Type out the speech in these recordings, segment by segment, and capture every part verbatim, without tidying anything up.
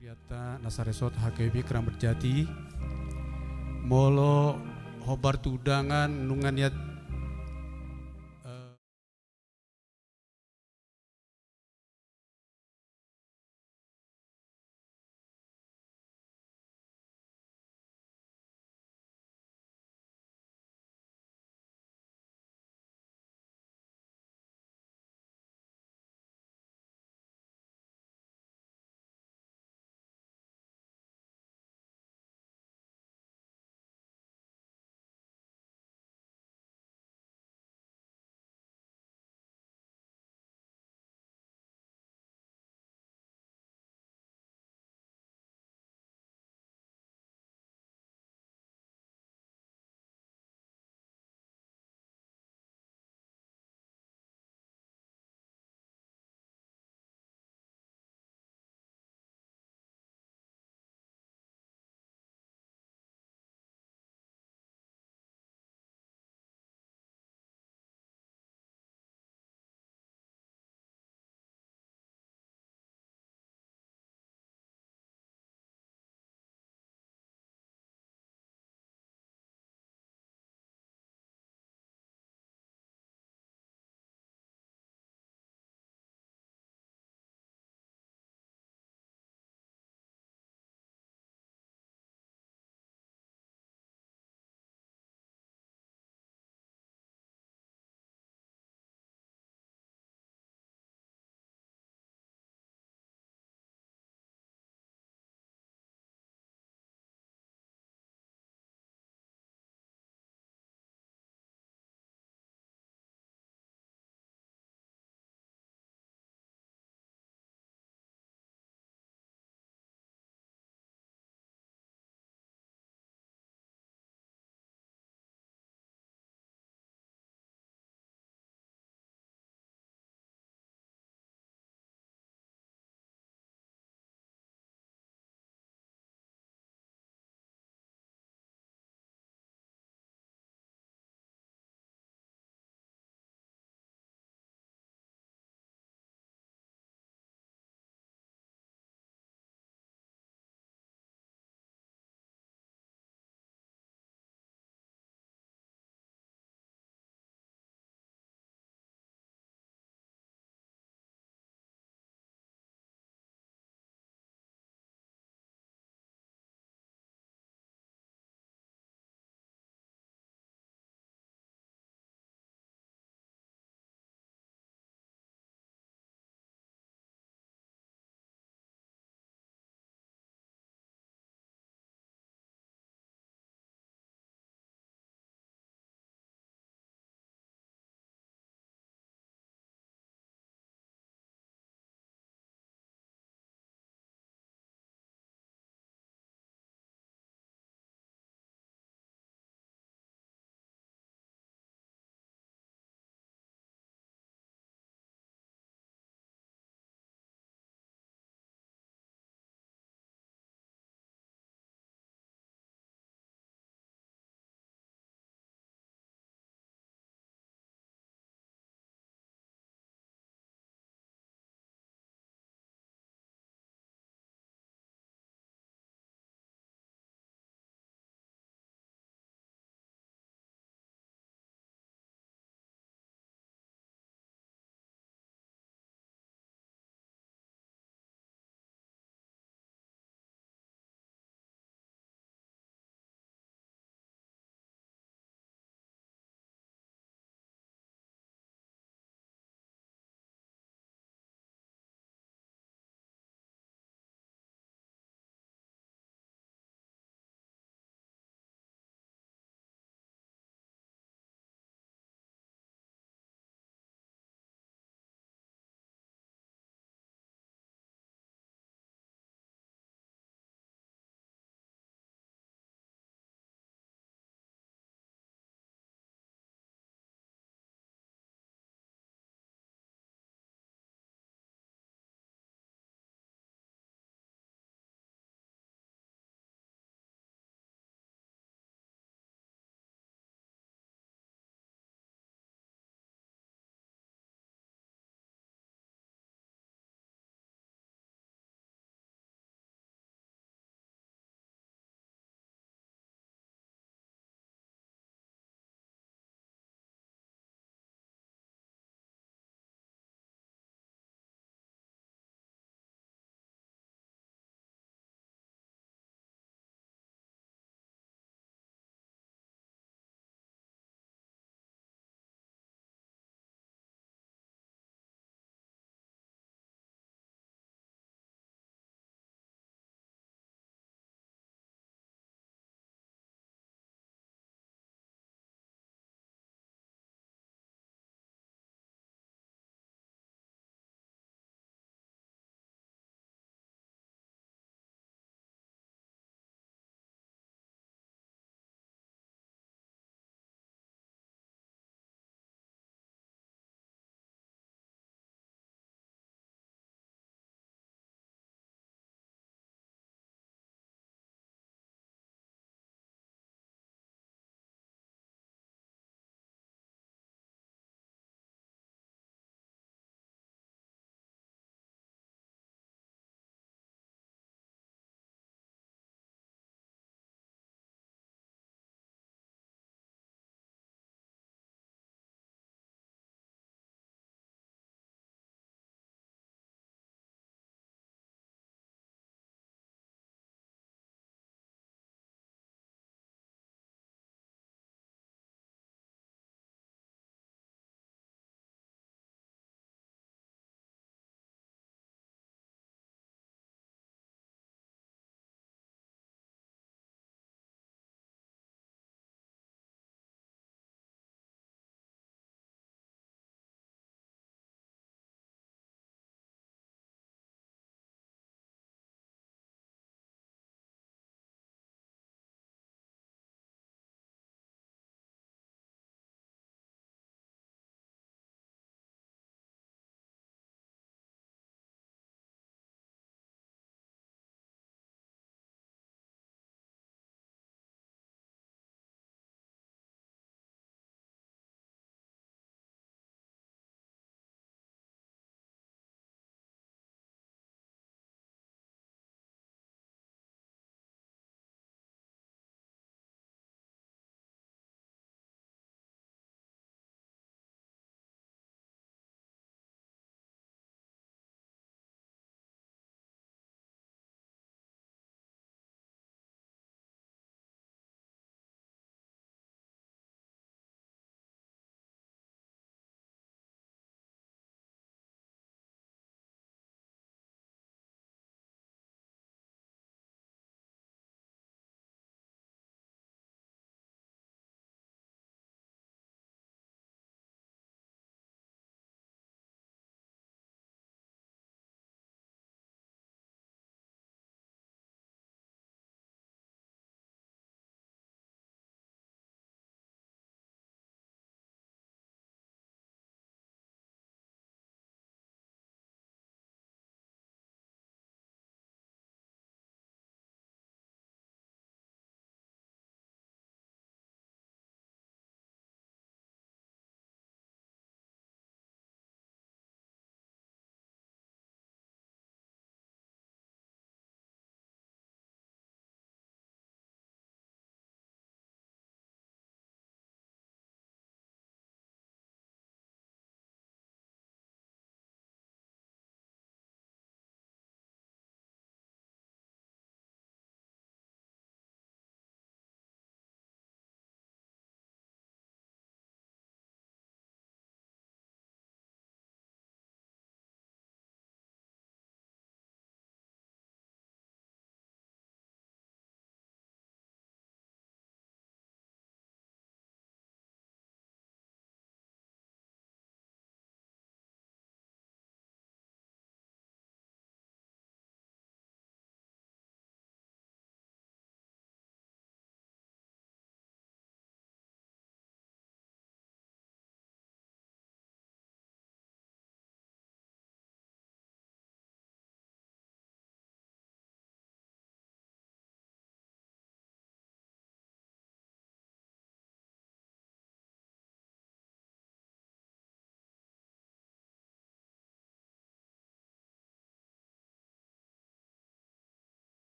Hurianta na saresort H K B Keramat Jati, molo hombar tu undangan nunga niat, eh,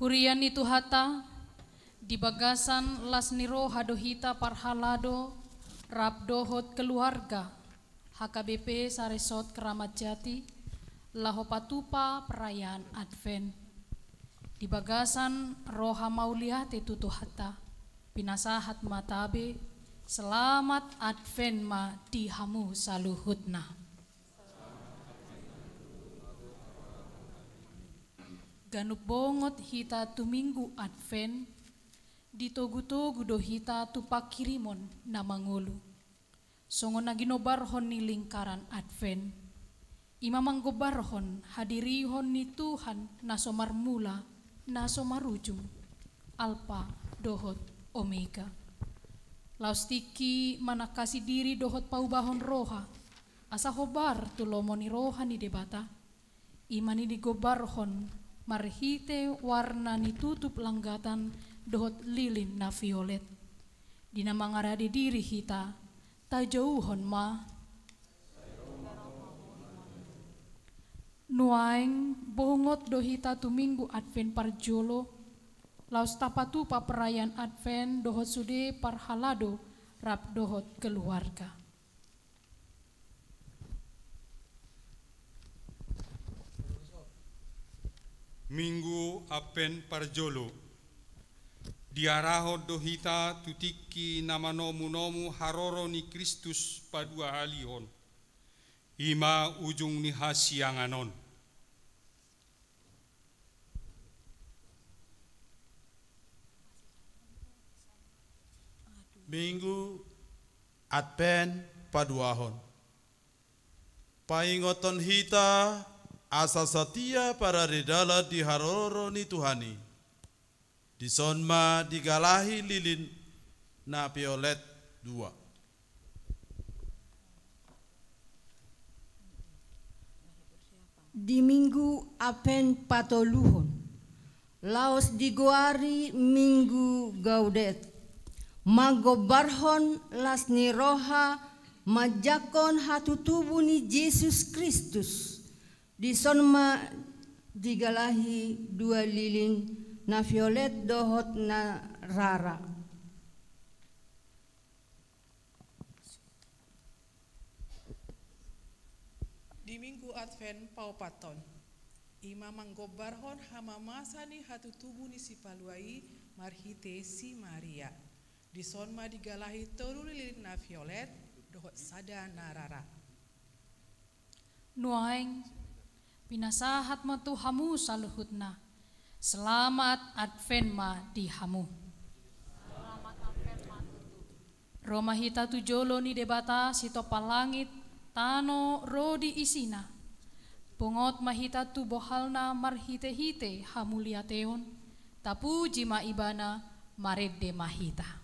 Huria ni Tuhanta, di bagasan las ni roha do hita parhalado rap dohot keluarga H K B P Saresort Keramat Jati, laho patupa perayaan Advent. Di bagasan roha mauliate tu Tuhanta, pinasahat ma tabe, selamat Advent ma di hamu saluhutna. Ganup bongot hita tu Minggu Advent, ditogu-togu do hita tu pangkirimon na mangolu. Songon na ginombarhon ni lingkaran Advent, i ma manggombarhon hadirihon ni Tuhan na so marmula, na so marujung, Alpa dohot Omega. Laos tingki manangkasi diri dohot paubahon roha, asa hombar tu lomo ni roha ni Debata, i ma na digombarhon marhite warna ni tutup langgatan dohot lilin na violet. Di na mangarade diri hita, tajouhon ma. Nuaeng bongot do hita tu Minggu Advent parjolo, laos tapatupa perayaan Advent dohot sude parhalado rap dohot keluarga. Minggu Advent parjolo, diarahon do hita tu tingki na manomu-nomu haroro ni Kristus paduahalihon, i ma ujung ni hasiangan on. Minggu Advent paduahon. Paingothon hita asa satia parade dalan di haroro ni Tuhan i. Dison ma digalahi lilin na violet dua. Di Minggu Advent patoluhon, laos digoari Minggu Gaudete, manggombarhon las ni roha manjangkon hatutubu ni Jesus Kristus. Dison ma digalahi dua lilin, na violet dohot na rara. Di Minggu Advent paopathon, i ma manggombarhon hamamasa ni hatutubu ni Sipalua i marhite si Maria. Dison ma digalahi tolu lilin na violet dohot sada na rara. Nuaeng, pinasahat ma tu hamu saluhutna. Selamat Advent ma di hamu. Ro ma hita tu jolo ni Debata sitompang langit, tano ro di isina. Bongot ma hita tu bohalna marhite-hite hamuliateon, tapuji ma Ibana, marende ma hita.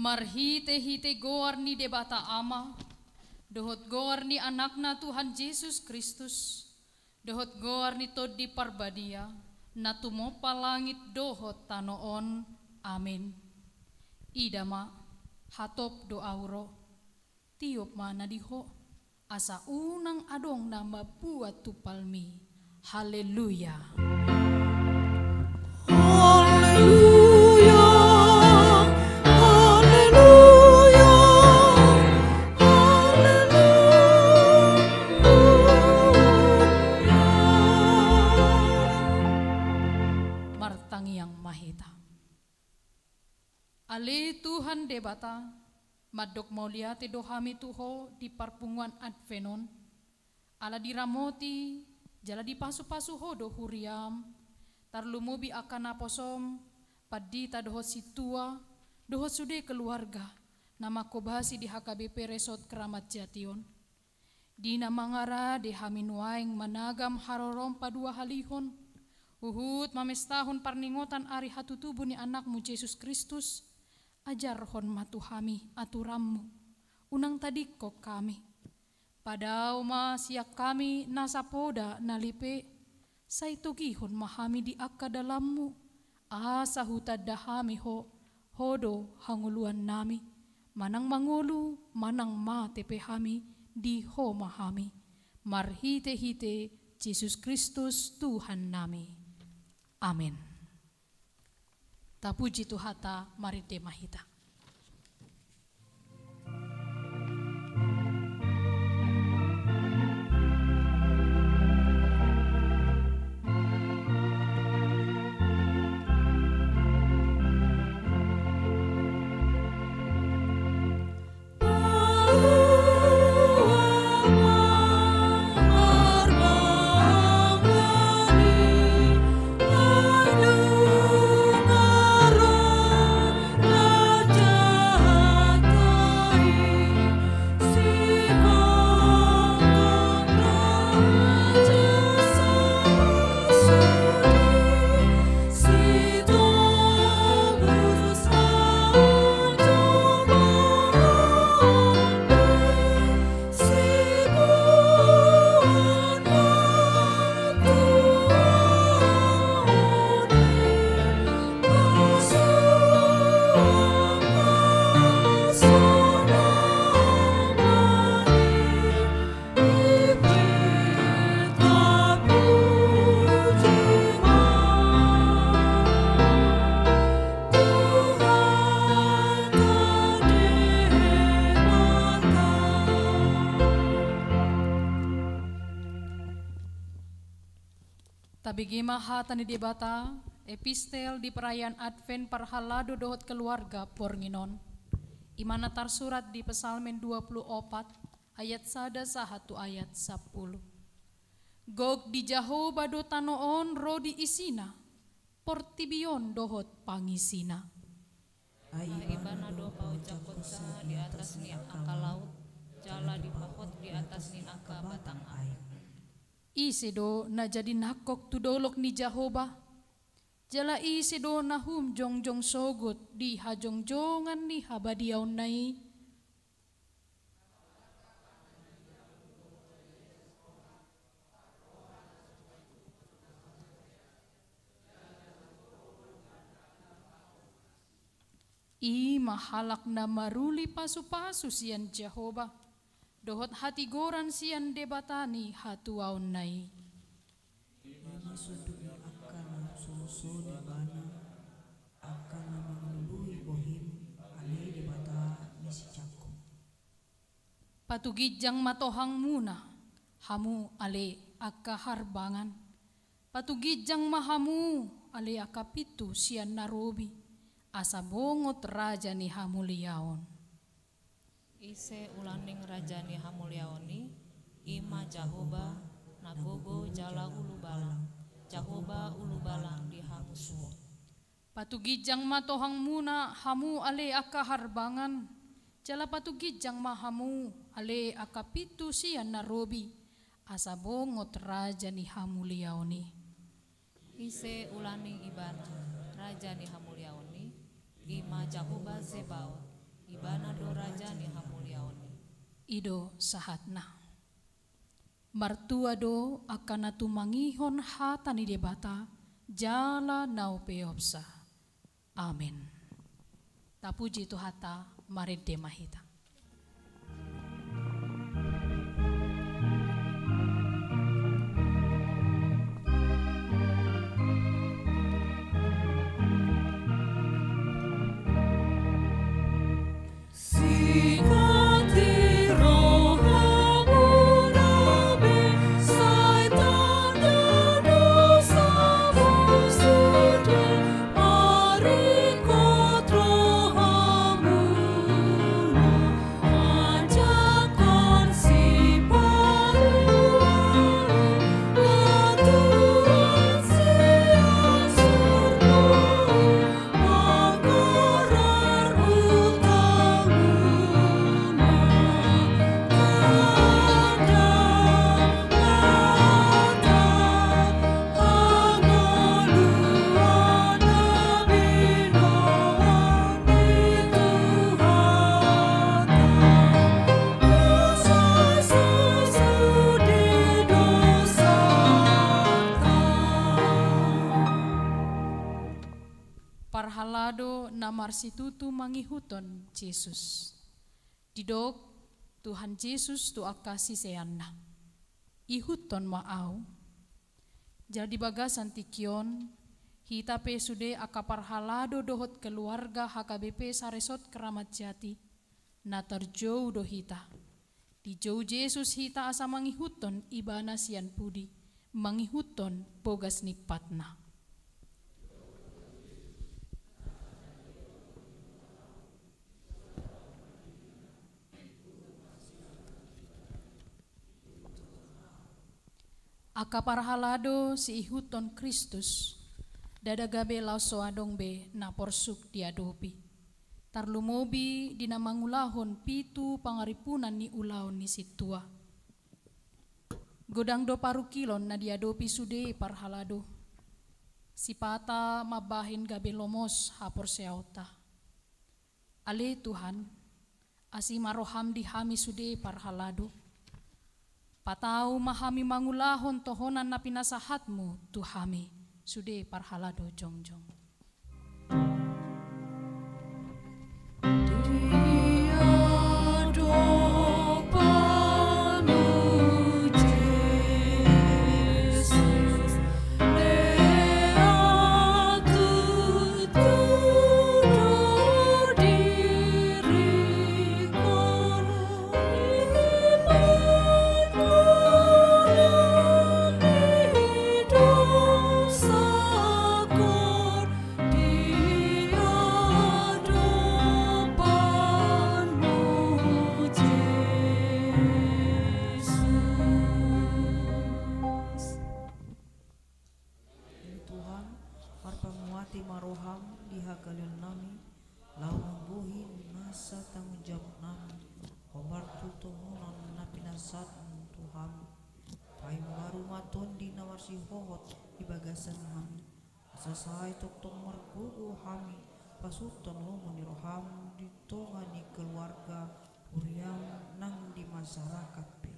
Marhite-hite goar ni Debata Ama, dohot goar ni Anakna Tuhan Jesus Kristus, dohot goar ni Tondi Parbadia, Na tumompa langit dohot tano on. Amen. Ida ma, hatop do ahu ro. Tiop ma na di ho, asa unang adong na mambuat tumpalmi. Haleluya. Haleluya, haleluya, haleluya. Martangiang ma hita. Ale Tuhan Debata, mandok mauliate do hami tu Ho di parpunguan Advent on. Ala diramoti jala dipasupasu Ho do huriaM, tarlumobi angka naposoM, pandita dohot sintua, dohot sude keluarga na manghobasi di H K B P Resort Kramat Jati on. Di na mangarade hami nuaeng managam haroroM paduahalihon, huhut mamestahon parningotan ari hatutubu ni AnakMu Jesus Kristus, ajarhon ma tu hami aturanMu, unang tadingkon hami. Padao ma sian hami nasa poda na lipe, sai togihon ma hami di angka dalanMu, asa hutanda hami Ho, Ho do hangoluannami, manang mangolu, manang mate pe hami, di Ho ma hami. Marhitehite Jesus Kristus Tuhannami. Amen. Tapuji Tuhanta, marende ma hita. Tabege ma hata ni Debata, epistel di perayaan Advent parhalado dohot keluarga borngin on. I ma na tarsurat di Psalmen dua puluh opat, ayat sada sahat tu ayat sampulu. Gok di Jahowa do tano on ro di isina, portibi on dohot pangisina. Ai Ibana do paojak konsa di atas ni angka laut, jala dipahot di atas ni angka batang aek. Ise do na jadi nangkok tu dolok ni Jahowa? Jala ise do na hum jongjong sogot di hajongjongan ni habadiaonna i? I ma halak na maruli pasupasu sian Jahowa, dohot hatigoran sian Debata ni hatuaonna i. I ma sundut ni angka na so, so di Ibana, angka na mangalului bohim, ale Debata ni sijangkon. Patuginjang ma tohangmuna, hamu ale angka harbangan. Patuginjang ma hamu, ale angka pintu sian na robi, asa bongot Raja ni hamuliaon. Ise ulaning Raja ni hamuliaon i? I ma Jahowa, na gogo jala ulubalang, Jahowa ulubalang di hamusuon. Patuginjang ma tohangmuna, hamu ale angka harbangan, jala patuginjang ma hamu, ale angka pintu sian na robi, asa bongot Raja ni hamuliaon i. Ise ulaning Ibana, Raja ni hamuliaon i? I ma Jahowa Zebaot, Ibana do Raja ni hamuliaon i. I do sahatna. Martua do angka na tumangihon hata ni Debata jala na upeopsa. Amen. Tapuji Tuhanta, marende ma hita. Parhalado na marsitutu mangihuthon Jesus. Didok Tuhan Jesus tu angka siseanna: Ihuthon ma Ahu. Jala di bagasan tingki on, hita pe sude angka parhalado dohot keluarga H K B P Saresot Keramat Jati, na tarjou do hita. Dijou Jesus hita asa mangihuthon Ibana sian pudi, mangihuthon bogas ni patna. Angka parhalado siihuthon Kristus, ndada gabe laos so adong be na porsuk diadopi. Tarlumobi di na mangulahon pitu pangarimpunan ni ulaon ni sintua. Godang do parungkilon na diadopi sude parhalado. Sipata mambahen gabe lomos haporseaonta. Ale Tuhan, asi ma roham di hami sude parhalado. Patau ma hami mangulahon tohonan na pinasahatmu tu hami sude parhalado jongjong. Ale Tuhan, marpanguati ma roham di hagaleonnami, laho mambohi nasa tanggung jawabnami, hombar tu tohonan na pinasahatmu tu hami. Paimbaru ma tondi na marsihohot di bagasan hami, asa sai tongtong margogo hami pasuhuthon lomo ni roham di tonga ni keluarga huriam nang di masyarakat pe.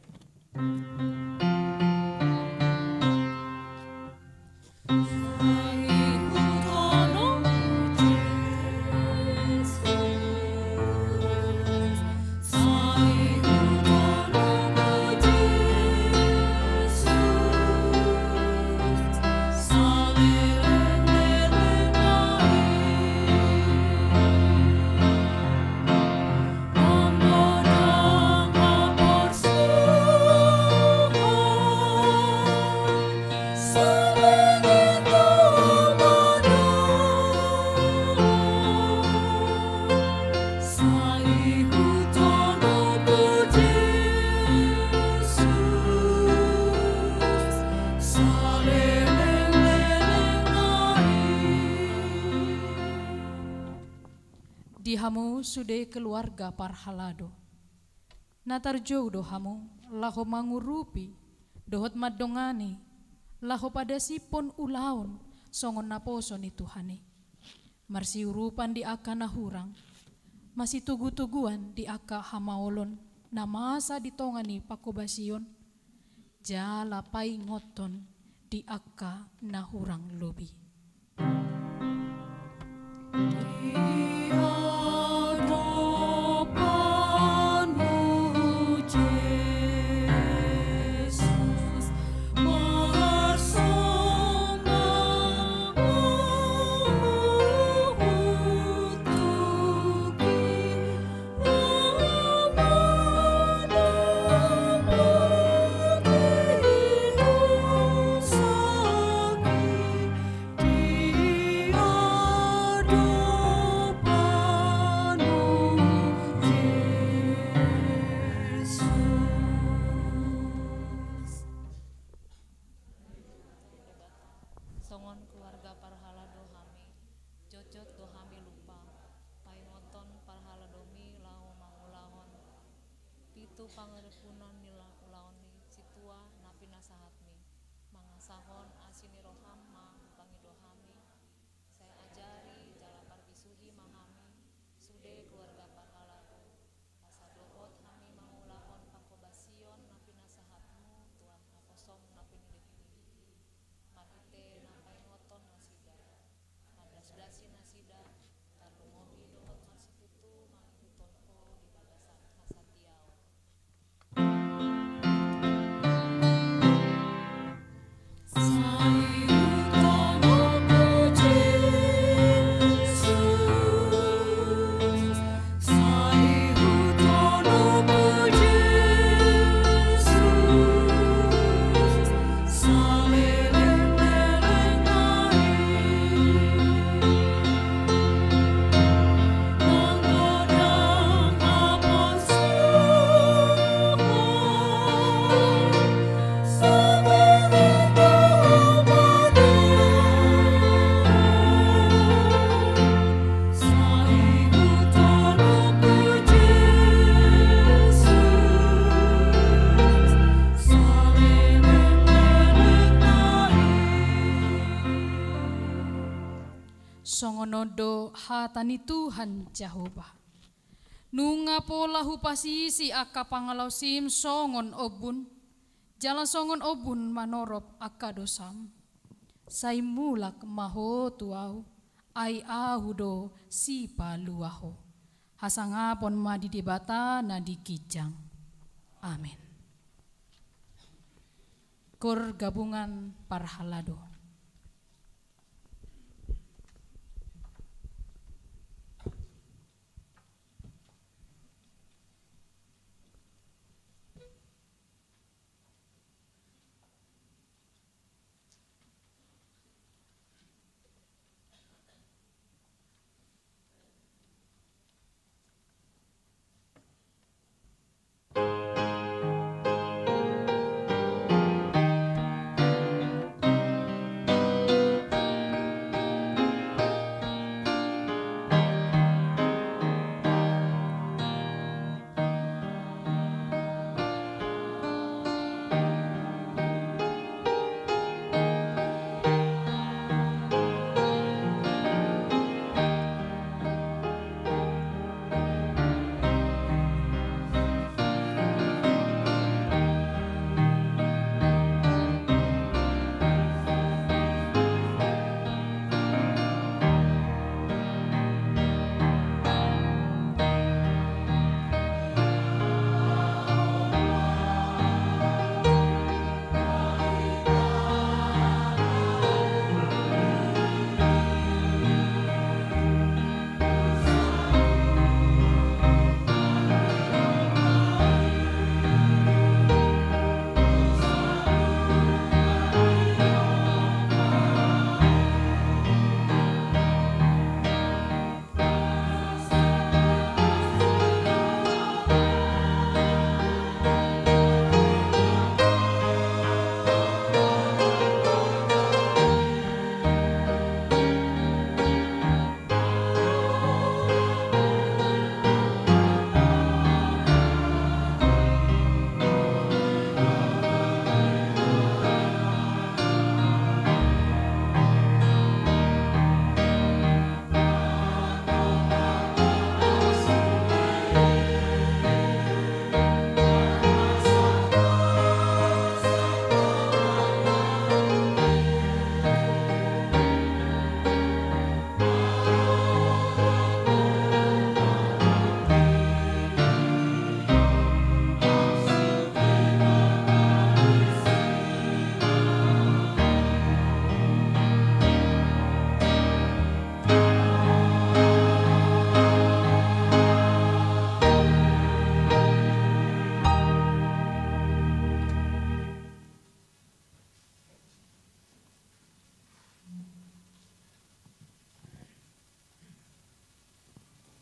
Di hamu sude keluarga parhalado, na tarjou do hamu laho mangurupi dohot mandongani laho padasiphon ulaon songon naposo ni Tuhan i. Marsiurupan di angka na hurang, masitogutoguan di angka hamaolon na masa di tonga ni panghobasion, jala paingothon di angka na hurang lobi. Songon keluarga parhalado hami, jotjot do hami lupa paingothon parhaladomi laho mangulahon pitu pangarepunan ni la-, ulaon ni situa na pinasahatmi, mangasahon asi ni roham ma pangido hami, sai ajari jala parbisuhi ma hami, sude keluarga parhalado, asa dohot hami mangulahon panghobasion na pinasahatmu tu angka hosom na pinilihmi. Marhite na paingothon nasida, mandasdasi nasida, tarlumobi dohot marsitutu mangihuthon Ho di bagasan hasatiaon. Songon on do hata ni Tuhan Jahowa. Nunga pola hupasisi angka pangalaosim songon ombun, jala songon ombun manorop angka dosam. Sai mulak ma ho tu Ahu, ai Ahu do Sipalua ho. Hasangapon ma di Debata na di ginjang. Amen. Kor gabungan parhalado.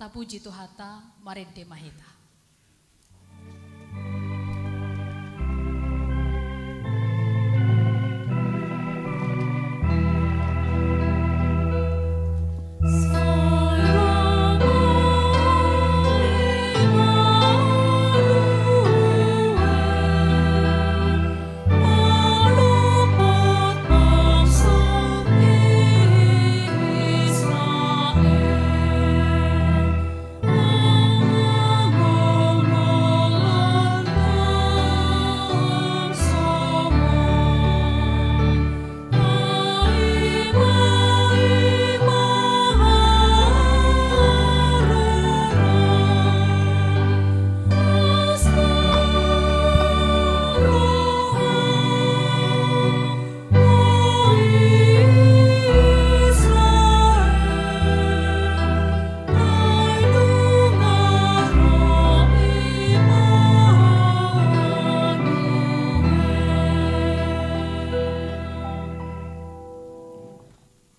Tapuji Tuhanta, marende ma hita.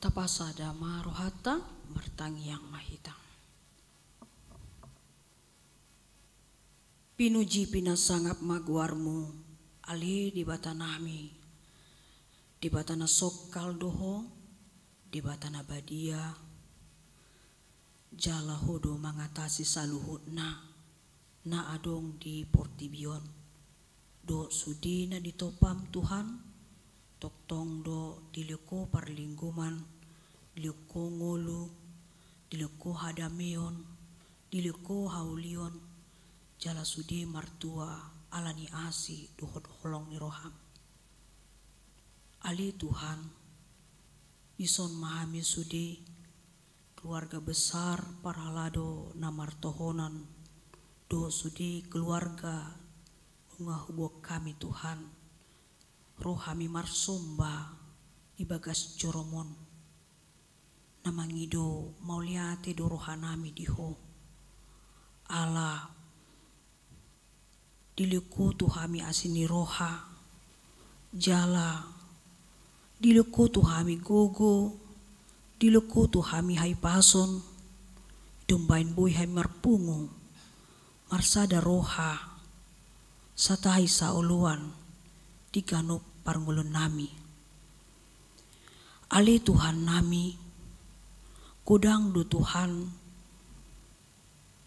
Tapasada ma rohanta, martangiang ma hita. Pinuji pinasangap ma goarmu, ale Debata nami, Debata na songkal do Ho, Debata na badia, jala Ho do mangatasi saluhutna na adong di portibi on. Dohot sude na nitompam Tuhan, tongtong do dilehon Ho parlinggoman, dilehon Ho ngolu, dilehon Ho hadameon, dilehon Ho haulion, jala sude martua ala ni asi dohot holong ni roham. Ale Tuhan, dison ma hami sude keluarga besar parhalado na martohonan, dohot sude keluarga nunga huboan hami Tuhan, ro hami marsomba di bagas joroMon. Na mangido mauliate do rohanami di Ho. Ala dilehon Ho tu hami asi ni roha, jala dilehon Ho tu hami gogo, dilehon Ho tu hami hahipason, dibahen boi hami marpungu, marsada roha, satahi saoloan di ganup parngoluonnami. Ale Tuhannami, godang do Tuhan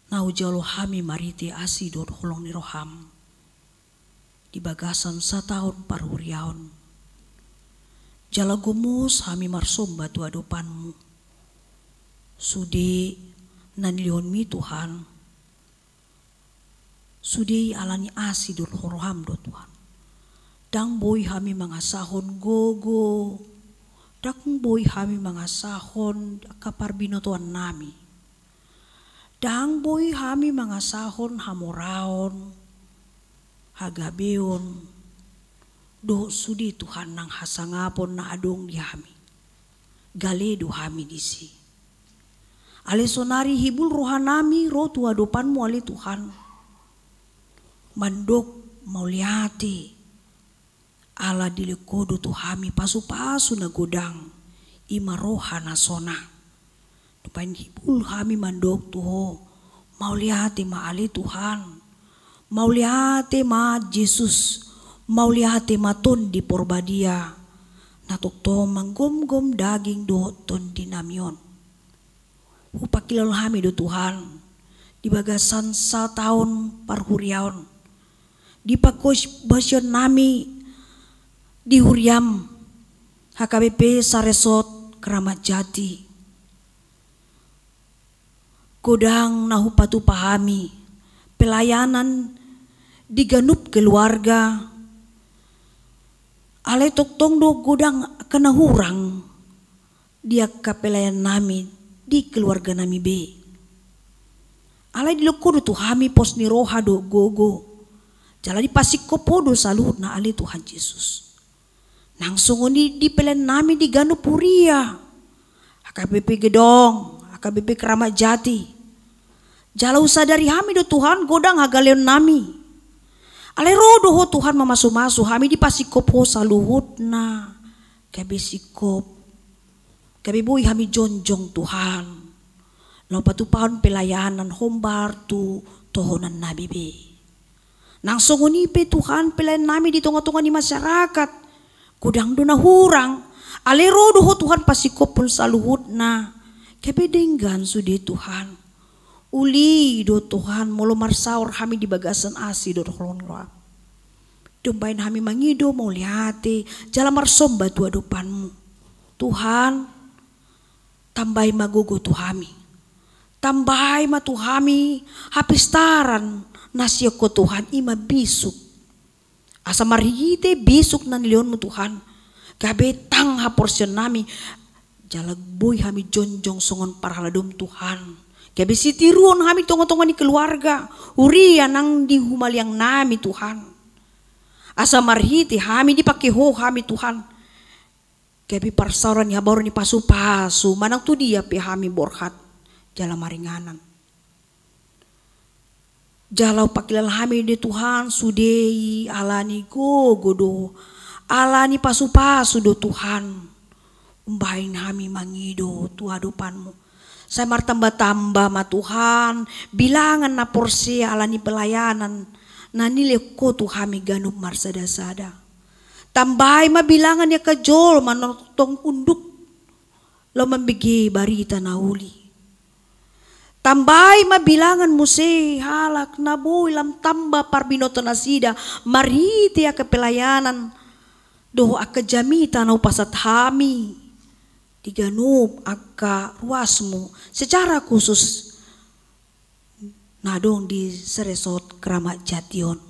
na hujalo hami marhite asi dohot holong ni roham di bagasan sataon parhuriaon. Jala gomos hami marsomba tu adopanmu. Sude na nilehonmi Tuhan, sude i ala ni asi dohot roham do Tuhan. Ndang boi hami mangasahon gogo, ndang boi hami mangasahon angka parbinotoannami. Ndang boi hami mangasahon hamoraon, hagabeon, dohot sude Tuhan nang hasangapon na adong di hami. Gale do hami disi. Alai sonari hibul rohanami ro tu adopanmu ale Tuhan. Mandok mauliate. Ala dilehon Ho do tu hami pasupasu na godang, i ma roha na sonang. Dibahen hibul hami mandok tu Ho, mauliate ma ale Tuhan. Mauliate ma Jesus. Mauliate ma Tondi Porbadia. Na tongtong manggomgom daging dohot tondinami on. Hupangkilala hami do Tuhan, di bagasan sataon parhuriaon, di panghobasionami di huriam H K B P Saresort Keramat Jati. Godang na hupatupa hami, pelayanan di ganup keluarga, alai tongtong do godang angka na hurang di angka pelayanannami di keluarganami be. Alai dilehon Ho do tu hami pos ni roha dohot gogo. Jala dipasingkop Ho do saluhutna ale Tuhan Jesus. Nang songon i di pelayanannami di ganup huria. H K B P Gedong, H K B P Keramat Jati. Jala husadari hami do Tuhan godang hagaleonnami. Alai ro do Ho Tuhan mamasumasu hami dipasingkop Ho saluhutna. Gabe singkop. Gabe boi hami jongjong Tuhan. laho patupahon pelayanan hombar tu tohonan nami be. Nang songon i pe Tuhan, pelayanan nami di tonga-tonga ni masyarakat godang do na hurang. Alai ro do Ho Tuhan pasingkophon saluhutna. Gabe denggan sude Tuhan. Uli do Tuhan, molo marsaor hami di bagasan asi dohot holong ni roham. Umbahen hami mangido mauliate jala marsomba tu adopanmu. Tuhan, tambai ma gogo tu hami. Tambai ma tu hami hapistaran na sian Ho Tuhan, i ma bisuk. Asa marhite bisuk na nilehonmu Tuhan, gabe tang haporseaon nami, jala boi hami jongjong songon parhaladom Tuhan. Gabe sitiruon hami tonga-tonga ni keluarga, huria nang di humaliang nami Tuhan. Asa marhite hami dipangke Ho hami Tuhan. Gabe parsaoran ni habaoran ni pasu-pasu, manang tu dia pe hami borhat jala maringanan. Jala pangkilala hami do Tuhan, sude i ala ni gogo do, ala ni pasu-pasu do Tuhan. Umbahen hami mangido tu adopanmu. Sai martamba-tamba ma Tuhan, bilangan na porsea ala ni pelayanan, na nilehon Ho tu hami ganup marsada-sada. Tambai ma bilangan ni angka jolma na tongtong unduk laho mambege barita na uli. Tambai ma bilangan muse halak na boi lam tamba parbinoto nasida, marhite angka pelayanan, dohot angka jamita na hupasahat hami, di ganup angka ruasmu, secara khusus, na adong di saresort Keramat Jati on.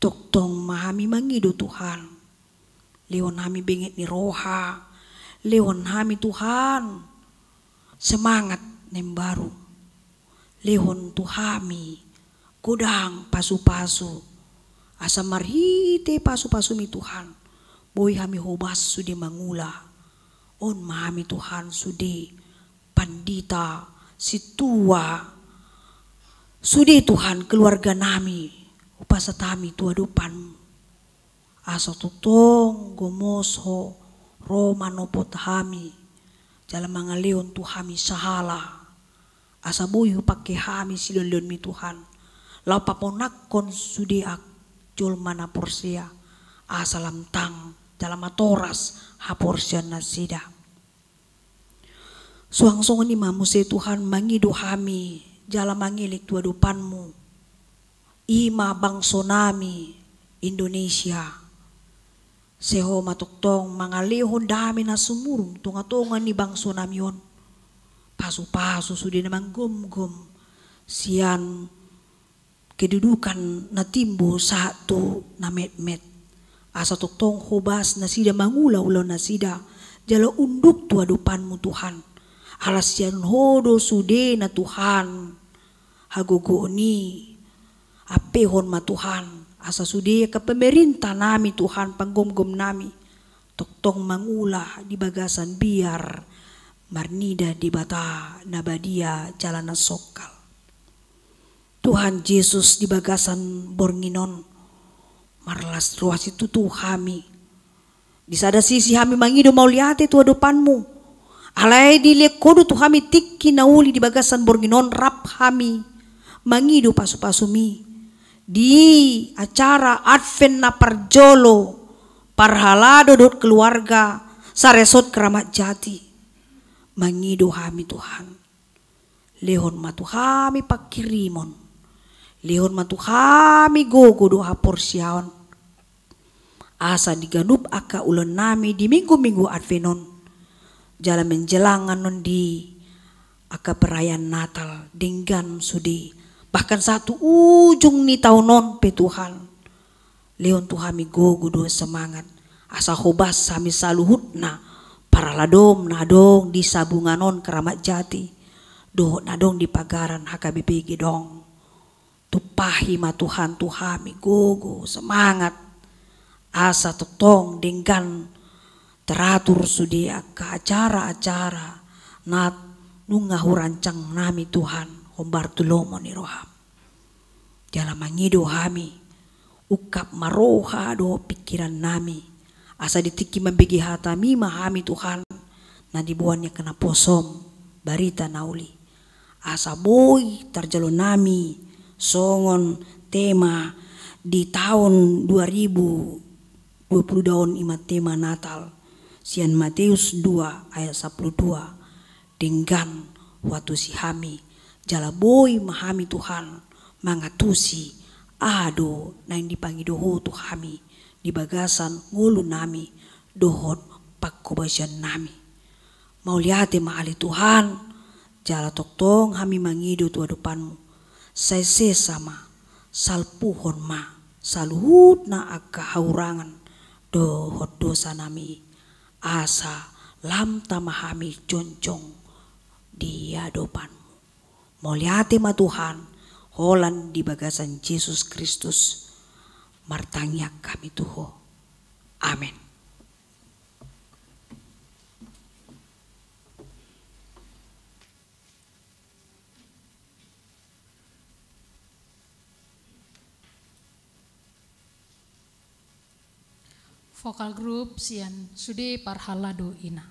Tongtong ma hami mangido Tuhan. Lehon hami benget ni roha, lehon hami Tuhan, semangat na imbaru. Lehon tu hami, godang pasu-pasu, asa marhite pasu-pasumi Tuhan, boi hami hobas sude mangula. On ma hami Tuhan sude, pandita, sintua, sude Tuhan keluarga nami, hupasahat hami tu adopanmu. Asa tongtong gomos Ho ro manopot hami, jala mangalehon tu hami sahala. Asa boi hupangke hami silehon-lehonmi Tuhan, laho paponakhon sude angka jolma na porsea, asa lam tang jala matoras haporseaon nasida. Suang songon i ma muse Tuhan, mangido hami jala mangelek tu adopanmu, i ma bangso nami Indonesia. Sai Ho ma tongtong mangalehon dame na sumurung tonga-tonga ni bangso nami on. Pasu-pasu sude na manggomgom sian kedudukan na timbo sahat tu na metmet. Asa tongtong hobas nasida mangula ulaon nasida, jala unduk tu adopanmu Tuhan. Ala sian Ho do sudena Tuhan hagogoon i. Ampehon ma Tuhan, asa sude angka pemerintah nami Tuhan, panggomgom nami, tongtong mangula di bagasan biar marnida Debata na badia jala na songkal. Tuhan Jesus, di bagasan borngin on, marlas roha situtu hami. Di sada sisi hami mangido mauliate tu adopanmu. Alai dilehon Ho do tu hami tingki na uli di bagasan borngin on, rap hami mangido pasu-pasumi. Di acara Advent na parjolo, parhalado dohot keluarga, saresort Keramat Jati. Mangido hami Tuhan. Lehon ma tu hami pangkirimon. Lehon ma tu hami gogo dohot haporseaon. Asa di ganup angka ulaon nami di minggu-minggu Advent on, jala menjelang annon di angka perayaan Natal, denggan sude. Bahkan sahat tu ujung ni taon on pe Tuhan. Lehon tu hami gogo dohot semangat, asa hobas hami saluhutna, parhaladom na adong di sabungan on Keramat Jati, dohot na adong di pagaran H K B P Gedong. Tumpahi ma Tuhan tu hami gogo, semangat, asa tongtong denggan teratur sude angka acara-acara na nunga hurancang nami Tuhan, hombar tu lomo ni roham. Jala mangido hami, ungkap ma roha dohot pingkiran nami, asa di tingki mambege hatami ma hami Tuhan, na diboan ni angka naposom, barita na uli. Asa boi tarjalo nami songon tema di taon dua ribu dua puluh dua on, i ma tema Natal, sian Mateus dua ayat sampulu dua. Denggan huantusi hami, jala boi ma hami Tuhan mangantusi aha do naeng dipangido Ho tu hami di bagasan ngolu nami dohot panghobasion nami. Mauliate ma ale Tuhan, jala tongtong hami mangido tu adopanMu. Sai sesa ma, salpuhon ma saluhutna angka haurangan dohot dosa nami, asa lam tama hami jongjong di adopanMu. Mauliate ma Tuhan, holan di bagasan Jesus Kristus martangiang hami tu Ho. Amen. Vokal grup sian sude parhalado ina.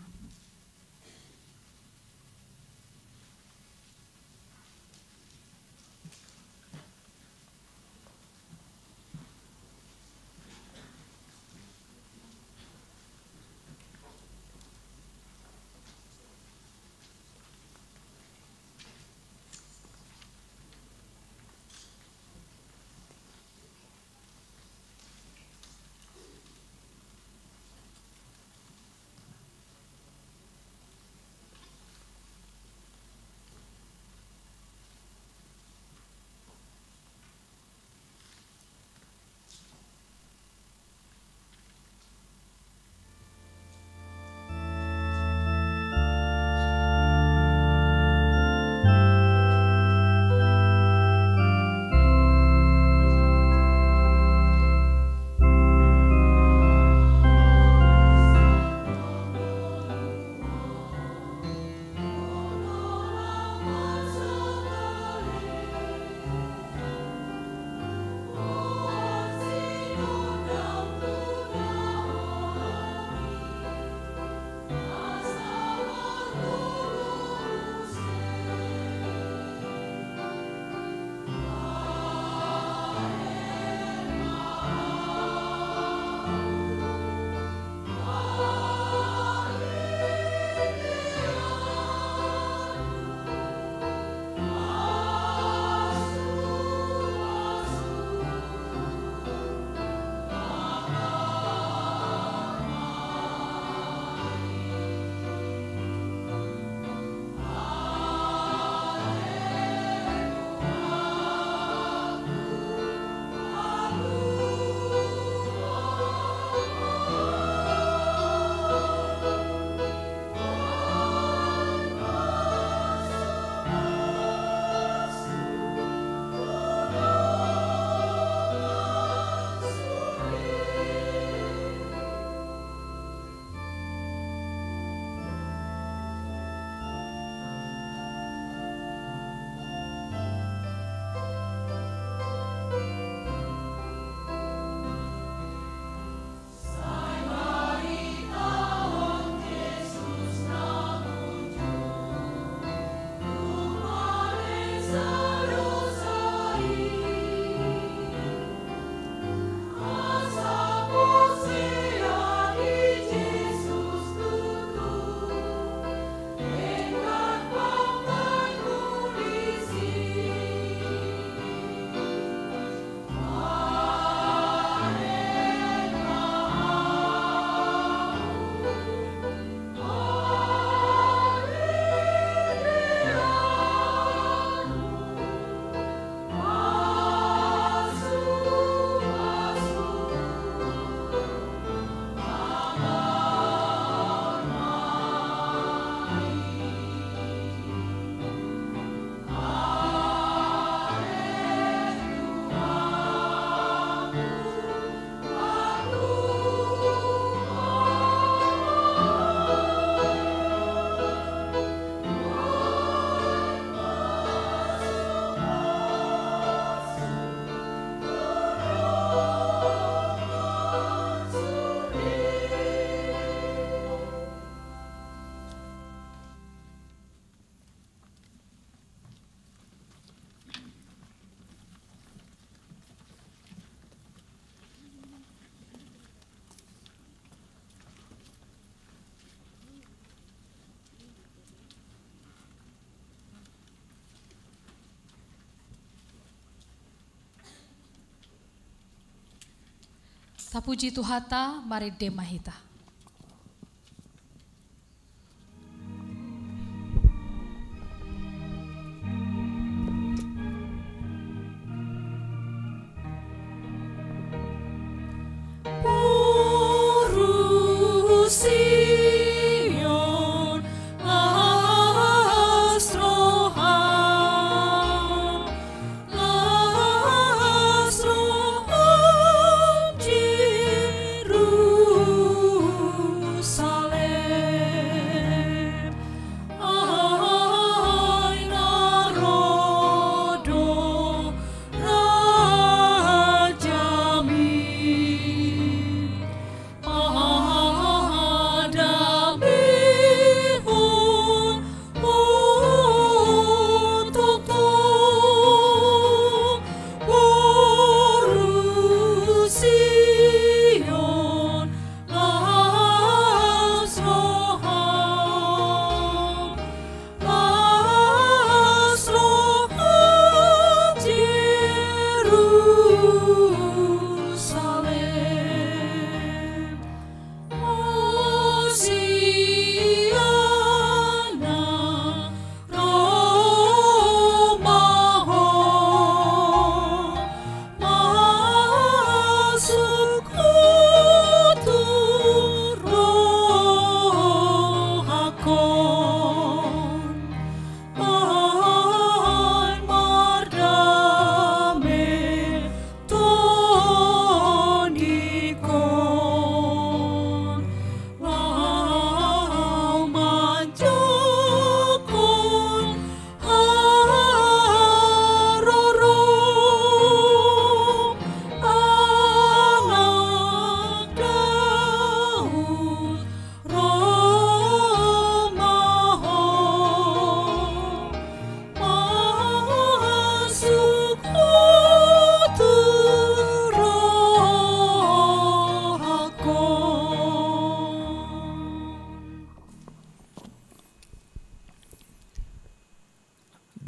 Tapuji Tuhanta, marende ma hita.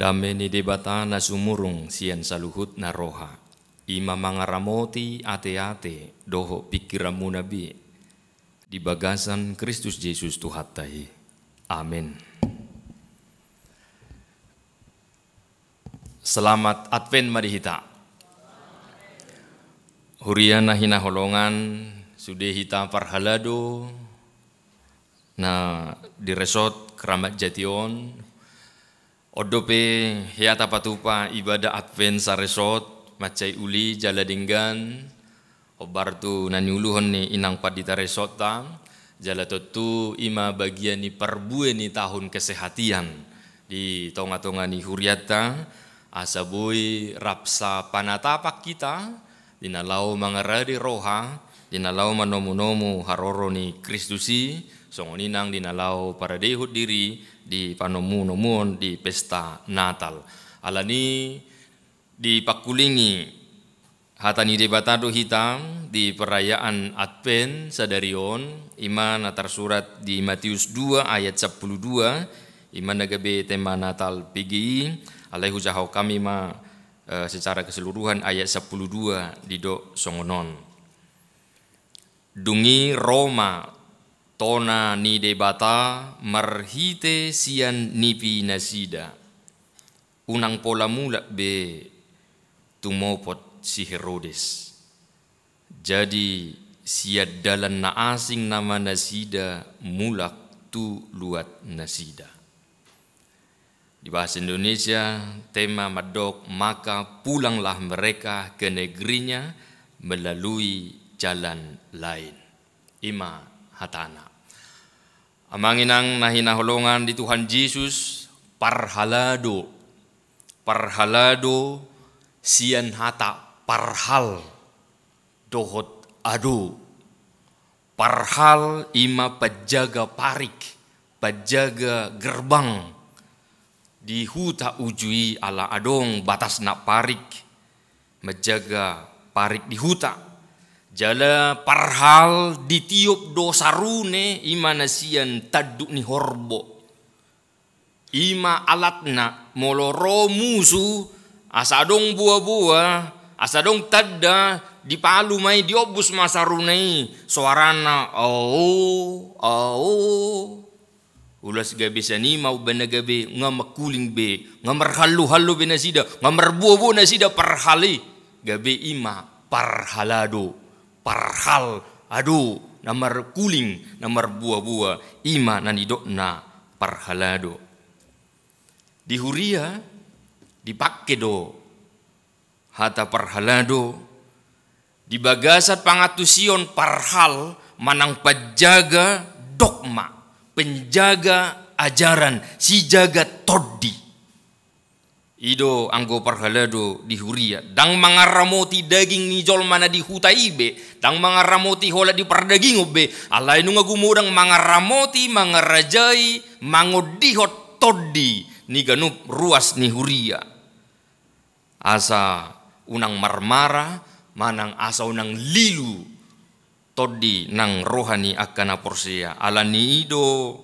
Dame ni Debata na sumurung sian saluhutna roha, i ma mangaramoti ateate dohot pingkiranmuna be, di bagasan Kristus Jesus Tuhanta i. Amen. Selamat Advent ma di hita. Huria na hinaholongan, sude hita parhalado na di resort Keramat Jati on. On dope hea tapatupa ibadah Advent saresort, mansai uli jala denggan, hombar tu na niuluhon ni inang pandita resortta, jala tontu i ma bagian ni parbue ni tahun kesehatian di tonga-tonga ni hurianta, asa boi rap sapanatapan hita, di na laho mangarade roha, di na laho manomu-nomu haroro ni Kristus i, songon i nang di na laho paradehon diri di panomu-nomuon di pesta Natal. Alani dipangkulingi hata ni Debata do hita di perayaan Advent sadari on, i ma na tarsurat di Matius dua ayat sampulu dua, i ma na gabe tema Natal P G I, alai hujahahon hami ma, eh, secara keseluruhan ayat sampulu dua didok songon on. Dung i ro ma tona ni Debata marhite sian nipinasida. Unang pola mulak be tumopot si Herodes. Jadi sian dalan na asing nama nasida mulak tu luat nasida. Di bahasa Indonesia, tema mandok, maka pulanglah mereka ke negerinya melalui jalan lain. I ma hatana. Amang inang na hinaholongan di Tuhan Jesus, parhalado, parhalado sian hata parhal dohot ado. Parhal i ma panjaga parik, panjaga gerbang di huta uju i, ala adong batasna parik, manjaga parik di huta. Jala parhal ditiop do sarune, i ma na sian tanduk ni horbo. I ma alatna, molo ro musu, asa adong boa-boa, asa adong tanda, Dipalu ma i, diombus ma saruna i, soarana, "Ao, ao." Ulas gabe sian i ma umbahen na gabe nga mangkuling be, nga marhallo-hallo be nasida, nga marboa-boa nasida parhal i. Gabe i ma parhalado, parhal, ado, na markuling, na marboa-boa, i ma na nidokna parhalado. Di huria dipangke do hata parhalado di bagasan pangantusion parhal manang panjaga dogma, penjaga ajaran, sijaga tondi. I do anggo parhalado di huria, ndang mangaramoti daging ni jolma na di huta i be, ndang mangaramoti holan di pardagingon be, alai nunga gumodang mangaramoti, mangarajai, mangondihon tondi ni ganup ruas ni huria. Asa unang marmara, manang asa unang lilu tondi nang roha ni angka na porsea. Ala ni i do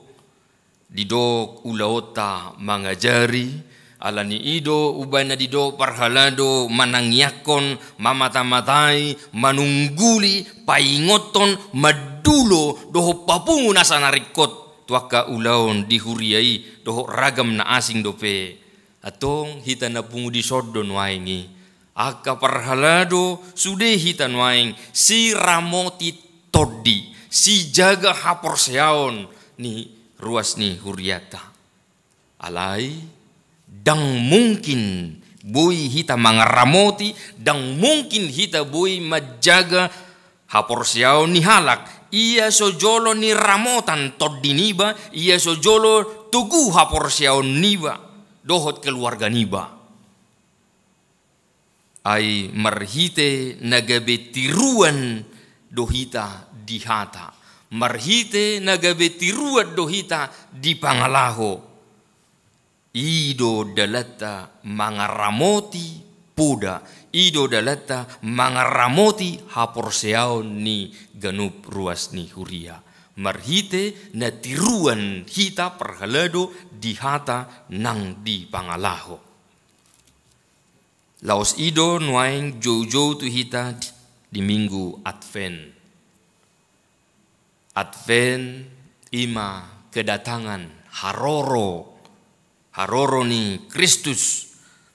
didok ulaonta mangajari, ala ni i do umbahen na didok parhalado manangiangkon, mamata-matai, manungguli, paingothon, mandulo, dohot papungu nasa na ringkot tu angka ulaon di huria i, dohot ragam na asing dope. Antong hita na pungu dison do nuaeng i, angka parhalado sude hita nuaeng, siramoti tondi, sijaga haporseaon ni ruas ni hurianta. Alai ndang mungkin boi hita mangaramoti, ndang mungkin hita boi manjaga haporseaon ni halak, ia so jolo niramotan tondi niba, ia so jolo togu haporseaon niba dohot keluarga niba. Ai marhite na gabe tiruan do hita di hata, marhite na gabe tiruan do hita di pangalaho. I do dalanta mangaramoti poda, i do dalanta mangaramoti haporseaon ni ganup ruas ni huria. Marhite na tiruan hita parhalado di hata nang di pangalaho. Laos i do nuaeng joujou tu hita di, di Minggu Advent. Advent i ma kedatangan, haroro, haroro ni Kristus.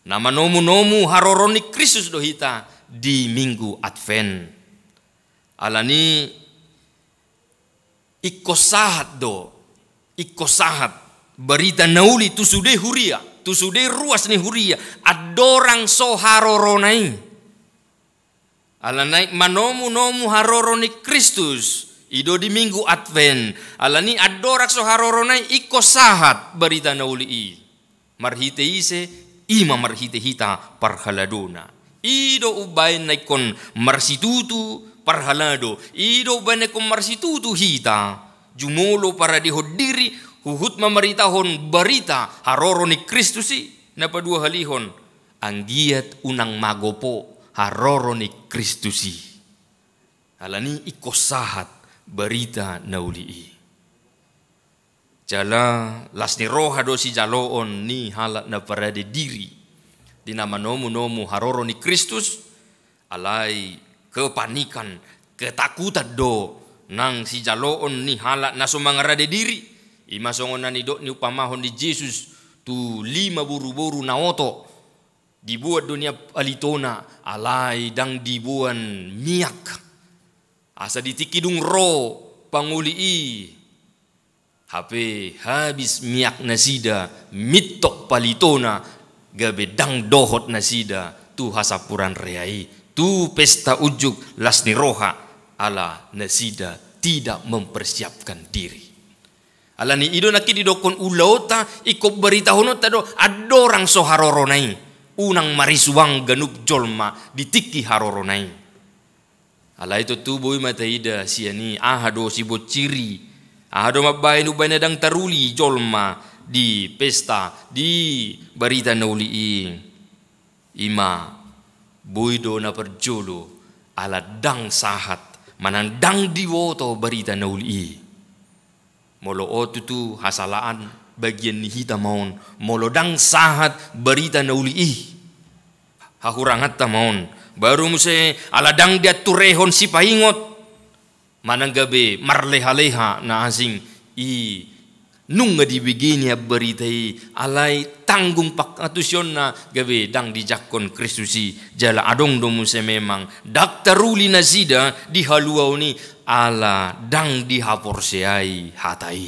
Na manomu-nomu haroro ni Kristus do hita di Minggu Advent. Ala ni ingkon sahat do, ingkon sahat barita na uli tu sude huria, tu sude ruas ni huria, andorang so harorona i. Ala naeng manomu-nomu haroro ni Kristus, i do di Minggu Advent. Ala ni andorang so harorona i, ingkon sahat barita na uli i. Marhite ise? I ma marhite hita parhaladona. I do umbahen na ingkon marsitutu parhalado, i do umbahen na ingkon marsitutu hita jumolo paradehon diri, huhut mamaritahon barita haroro ni Kristus i. Na paduahalihon, anggiat unang magopo haroro ni Kristus i. Ala ni ingkon sahat barita na uli i. Jala las ni roha do sijaloon ni halak na parade diri di na manomu-nomu haroro ni Kristus, alai kepanikan, ketakutan do nang sijaloon ni halak na so mangarade diri. I ma songon na nidok ni umpamahon ni Jesus tu lima boru-boru na oto. Diboan do nian palitona, alai ndang diboan miak. Asa di tingki dung ro pangoli i, hape habis miak nasida, mintok palitona, gabe ndang dohot nasida tu hasampuran rea i, tu pesta unjuk las ni roha, ala nasida tidak mempersiapkan diri. Ala ni i do nangkin didokkon ulaonta, ingkon baritahononta do andorang so harorona i, unang marisuang ganup jolma di tingki harorona i. Alai tontu boi ma taida sian i aha do sibonsiri, aha do mambahen umbahen na ndang taruli jolma di pesta, di barita na uli i. I ma boi do na parjolo, ala ndang sahat manang ndang diboto barita na uli i. Molo on tutu hasalaan bagian ni hita ma on, molo ndang sahat barita na uli i, hahuranganta ma on. Baru muse ala ndang dianturehon sipaingot, manang gabe marleha-leha na asing i. Nunga dibege ni ambarita i, alai tanggung pangatusionna gabe ndang dijangkon Kristus i. Jala adong do muse memang ndang taruli nasida di haluaon i, ala ndang dihaporseai hata i.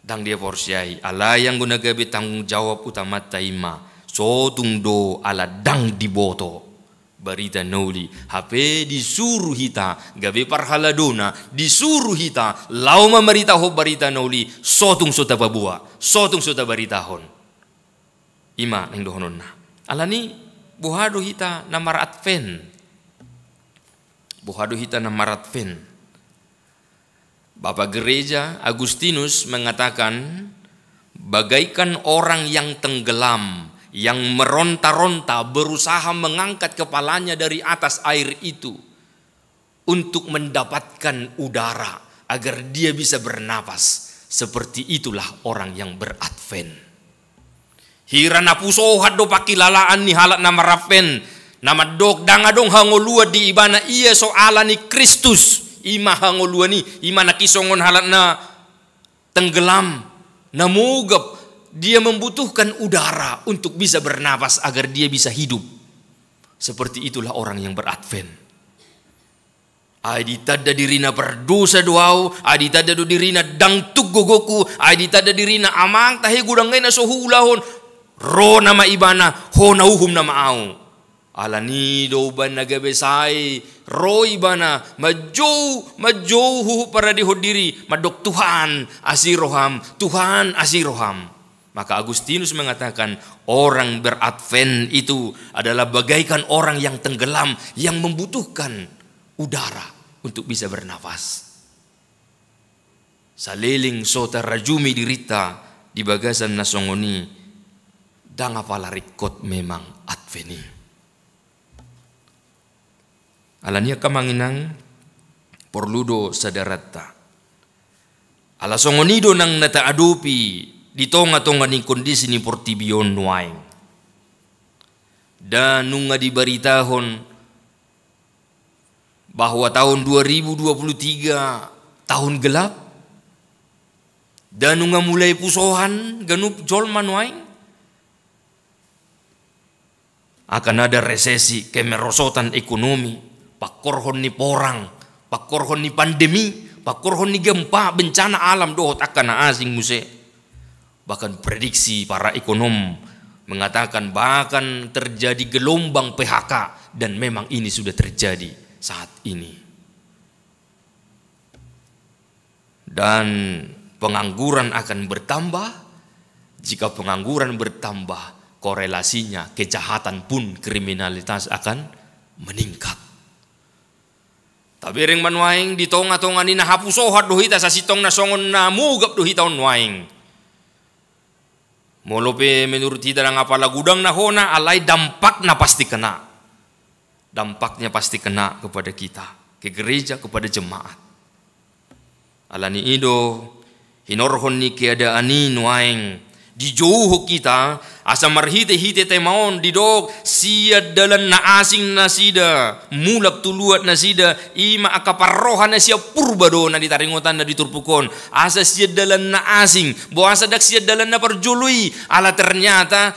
Ndang dihaporseai, alai anggo na gabe tanggung jawab utamanta i ma, sotung do ala ndang diboto barita na uli. Hape disuru hita gabe parhaladona, disuru hita laho mamaritahon barita na uli, sotung so tapaboa, sotung so tabaritahon. I ma naeng dohononna. Alani, boha do hita na mar-Advent? Boha do hita na mar-Advent? Bapa Gereja Agustinus mengatakan, bagaikan orang yang tenggelam, yang meronta-ronta, berusaha mengangkat kepalanya dari atas air itu untuk mendapatkan udara, agar dia bisa bernapas. Seperti itulah orang yang ber-Advent. Hira na pusohat do pangkilalaan ni halak na mar-Advent, na mandok ndang adong hangoluan di ibana, ia so ala ni Kristus, i ma hangoluan i, i ma nangkin songon halak na tenggelam, na mogap, dia membutuhkan udara untuk bisa bernapas agar dia bisa hidup. Seperti itulah orang yang ber-Advent. Ai ditanda dirina pardosa do ahu, ai ditanda do dirina ndang tung gogoku, ai ditanda dirina amang tahe godang na so huulahon, ro nama ibana, ho na uhum nama ahu. Alani do umbahen na gabe sae, ro ibana, manjou, manjou huhut paradehon diri, mandok Tuhan, asi roham, Tuhan, asi roham. Maka Agustinus mengatakan, orang ber-Advent itu adalah bagaikan orang yang tenggelam, yang membutuhkan udara untuk bisa bernapas. Saleleng so tarajumi dirinta di bagasan na songon i, ndang apala ringkot memang Advent i. Alani i angka amang inang, porlu do sadaranta. Ala songon i do nang na taadopi di tonga-tonga ni kondisi ni portibi on nuaeng. Ndang nunga dibaritahon bahwa tahun dua ribu dua puluh tiga tahun gelap? Ndang nunga mulai pusohan ganup jolma nuaeng? Akan ada resesi, kemerosotan ekonomi, pangkorhon ni porang, pangkorhon ni pandemi, pangkorhon ni gempa, bencana alam dohot angka na asing muse. Bahkan prediksi para ekonom mengatakan bahkan terjadi gelombang P H K, dan memang ini sudah terjadi saat ini. Dan pengangguran akan bertambah. Jika pengangguran bertambah, korelasinya kejahatan pun, kriminalitas akan meningkat. Tabereng ma nuaeng, di tonga-tonga ni na hapusohan do hita, sasintongna songon na mogap do hita on nuaeng. Molo pe menurut hita ndang apala godang na hona, alai dampakna pasti kena. Dampaknya pasti kena kepada kita, ke gereja, kepada jemaat. Alani i do, hinorhon ni keadaan i nuaeng, dijouhon hita, asa marhite-hite tema on didok, sian dalan na asing nasida, mulak tu luat nasida, i ma angka parroha na sian purba do na di taringotanna di turpuk on, asa sian dalan na asing, boasa ndang sian dalan na parjolo i, ala ternyata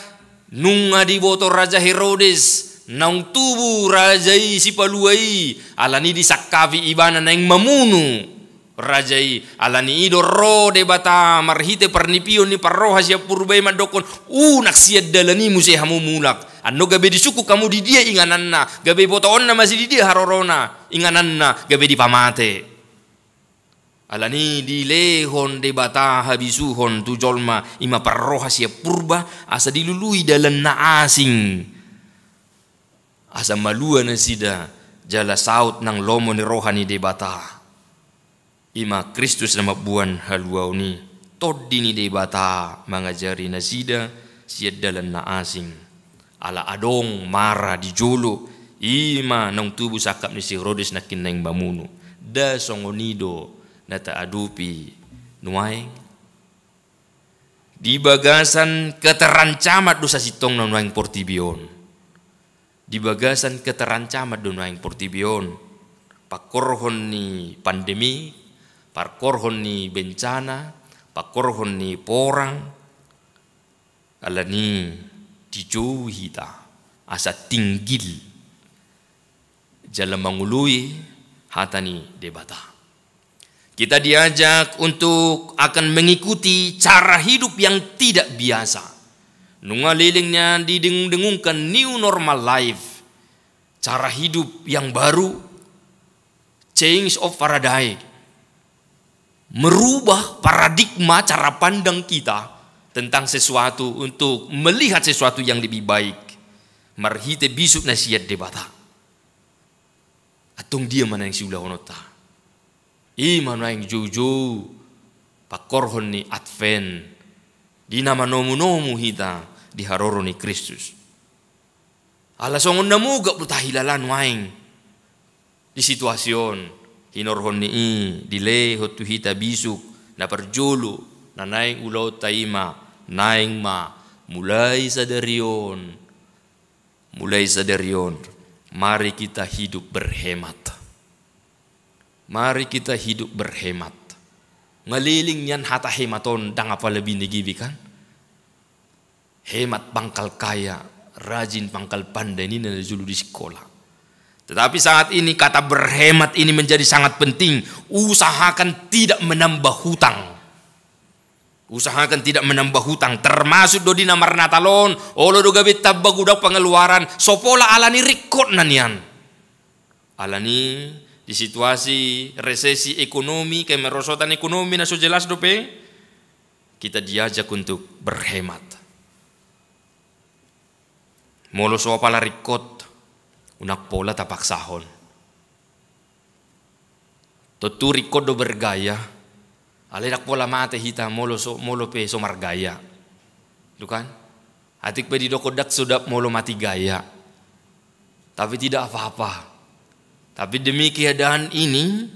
nunga diboto Raja Herodes, naung tubu raja i sipalua i, alani disangkapi ibana naeng mamunu raja i, alani i do ro Debata marhite parnipion ni parroha sian purba i mandokkon, unang sian dalan i muse hamu mulak, annon gabe disungkun hamu di dia ingananna, gabe botoonna muse di dia harorona, ingananna gabe dipamate. Alani i dilehon Debata habisuhon tu jolma, i ma parroha sian purba, asa dilului dalan na asing, asa malua nasida jala saut nang lomo ni roha ni Debata. I ma Kristus na mamboan haluaon i, Tondi ni Debata mangajari nasida sian dalan na asing. Ala adong mara di jolo, i ma naung tubu sangkap ni si Herodes nangkin naeng mamunu. Nda songon i do na taadopi nuaeng? Di bagasan keterancaman do sasintongna nuaeng portibi on. Di bagasan keterancaman do nuaeng portibi on, pangkorhon ni pandemi, pangkorhon ni bencana, pangkorhon ni porang, alani dijou hita asa tinggil jala mangoloi hata ni Debata. Kita diajak untuk akan mengikuti cara hidup yang tidak biasa. Nunga leleng nian didengung-dengungkan new normal life, cara hidup yang baru, change of paradigm, merubah paradigma cara pandang kita tentang sesuatu untuk melihat sesuatu yang lebih baik marhite bisuk na sian Debata. Antong dia ma naeng siulahononta? I ma naeng joujou pangkorhon ni Advent, di na manomunomu hita di haroro ni Kristus. Ala songon na mogap do tahilala nuaeng di situasi on, hinorhon ni i dilehon tu hita bisuk na parjolo, na naeng ulaonta i ma, naeng ma, mulai sadari on, mulai sadari on, mari kita hidup berhemat. Mari kita hidup berhemat. Nunga leleng nian hata hemat on, ndang apala binege be kan? Hemat pangkal kaya, rajin pangkal pandai, ninna na jolo di sikola. Tetapi saat ini kata berhemat ini menjadi sangat penting. Usahakan tidak menambah hutang. Usahakan tidak menambah hutang, termasuk do di na marnatal on, olo do gabe tamba godang pengeluaran, so pola alani ringkot na nian. Alani di situasi resesi ekonomi, kemerosotan ekonomi na so jelas dope, kita diajak untuk berhemat. Molo so apala ringkot, unang pola tapaksahon. Tontu ringkot do bergaya, alai ndang pola mate hita molo so, molo pe so margaya. Itu kan? Atik pe didok ndang sedap molo mati gaya. Tapi tidak apa-apa. Tapi demi keadaan ini,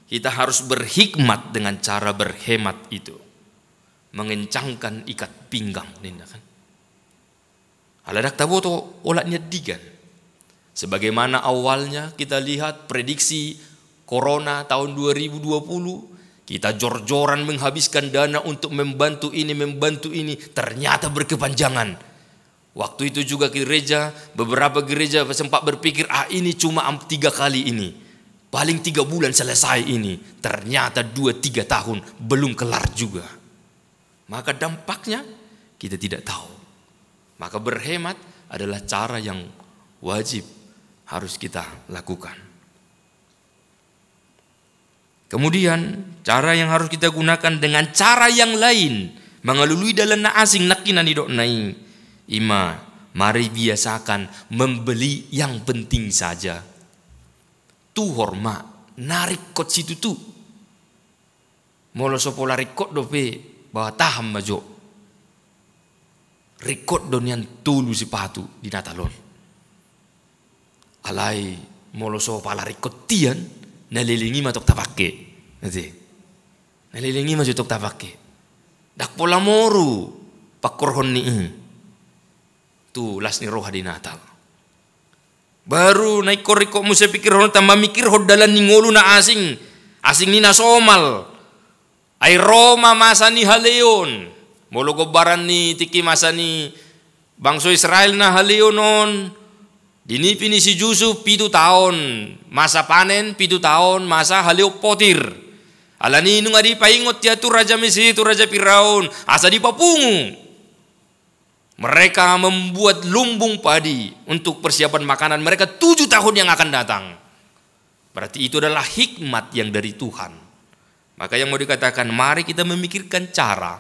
kita harus berhikmat dengan cara berhemat itu. Mengencangkan ikat pinggang, ninna kan. Ala ndang taboto olat ni andigan. Sebagaimana awalnya kita lihat prediksi corona tahun dua ribu dua puluh, kita jor-joran menghabiskan dana untuk membantu ini, membantu ini, ternyata berkepanjangan. Waktu itu juga gereja, beberapa gereja sempat berpikir, "Ah, ini cuma am-, tiga kali ini. Paling tiga bulan selesai ini." Ternyata dua, tiga tahun belum kelar juga. Maka dampaknya kita tidak tahu. Maka berhemat adalah cara yang wajib harus kita lakukan. Kemudian, cara yang harus kita gunakan dengan cara yang lain, mangalului dalan na asing, nangkin na nidokna i, ima, mari biasakan membeli yang penting saja. Tuhor ma na ringkot situtu. Molo so pola ringkot dope, ba tahan ma jo. Ringkot do nian tolu sipatu di Natal on. Alai molo so pola ringkot tian, na leleng i ma tong tapake. Ate. Na leleng i ma jo tong tapake. Ndang pola moru pangkorhon ni i tu las ni roha di Natal. Baru na ingkon ringkot muse pikirhononta mamikirhon dalan ni ngolu na asing, asing ni na somal. Ai ro ma masa ni haleon. Molo gombaran ni tingki masa ni bangso Israel na haleon on, di nipi ni si Jusup pitu taon masa panen, pitu taon masa haleon potir. Alani i nunga dipaingot ia tu raja Mesir, tu raja Firaun, asa dipapungu. Mereka membuat lumbung padi untuk persiapan makanan mereka tujuh tahun yang akan datang. Berarti itu adalah hikmat yang dari Tuhan. Maka yang mau dikatakan, mari kita memikirkan cara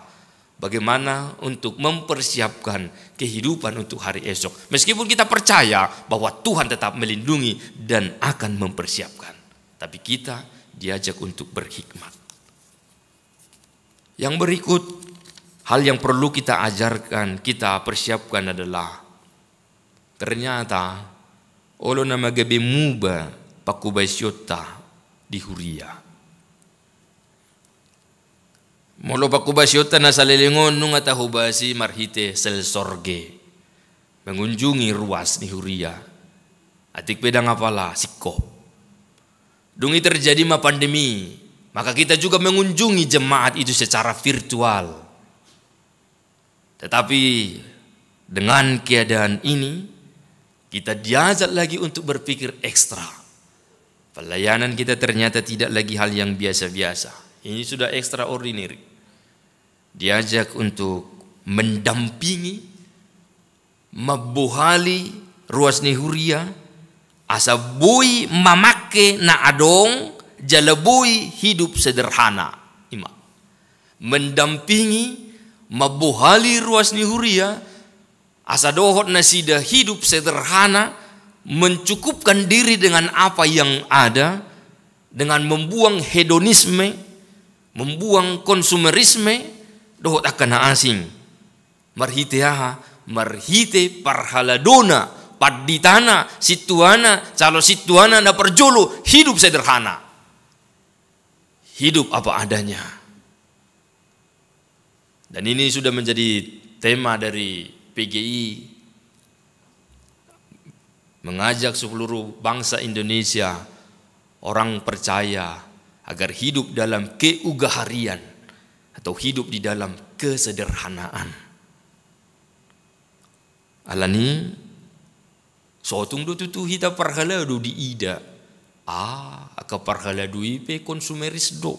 bagaimana untuk mempersiapkan kehidupan untuk hari esok. Meskipun kita percaya bahwa Tuhan tetap melindungi dan akan mempersiapkan. Tapi kita diajak untuk berhikmat. Yang berikut, hal yang perlu kita ajarkan, kita persiapkan adalah ternyata olo nama gabe muba pangkobasionta di huria. Molo pangkobasionta na saleleng on nunga tahobasi marhite seelsorge, mengunjungi ruas ni huria. Atik pe ndang apala singkop. Dung i terjadi ma pandemi, maka kita juga mengunjungi jemaat itu secara virtual. Tetapi dengan keadaan ini, kita diajak lagi untuk berpikir ekstra. Pelayanan kita ternyata tidak lagi hal yang biasa-biasa. Ini sudah extraordinary. Diajak untuk mendampingi, mambohali ruas ni huria, asa boi mamangke na adong, jala boi hidup sederhana. I ma. Mendampingi, mambohali ruas ni huria, asa dohot nasida hidup sederhana, mencukupkan diri dengan apa yang ada, dengan membuang hedonisme, membuang konsumerisme, dohot angka na asing. Marhite aha? Marhite parhaladona, panditana, sintuana, calo sintuana na parjolo, hidup sederhana. Hidup apa adanya. Dan ini sudah menjadi tema dari P G I, mengajak seluruh bangsa Indonesia, orang percaya, agar hidup dalam keugaharian atau hidup di dalam kesederhanaan. Alani, so tung do tutu hita parhalado diida. Ah, angka parhalado i pe konsumeris do.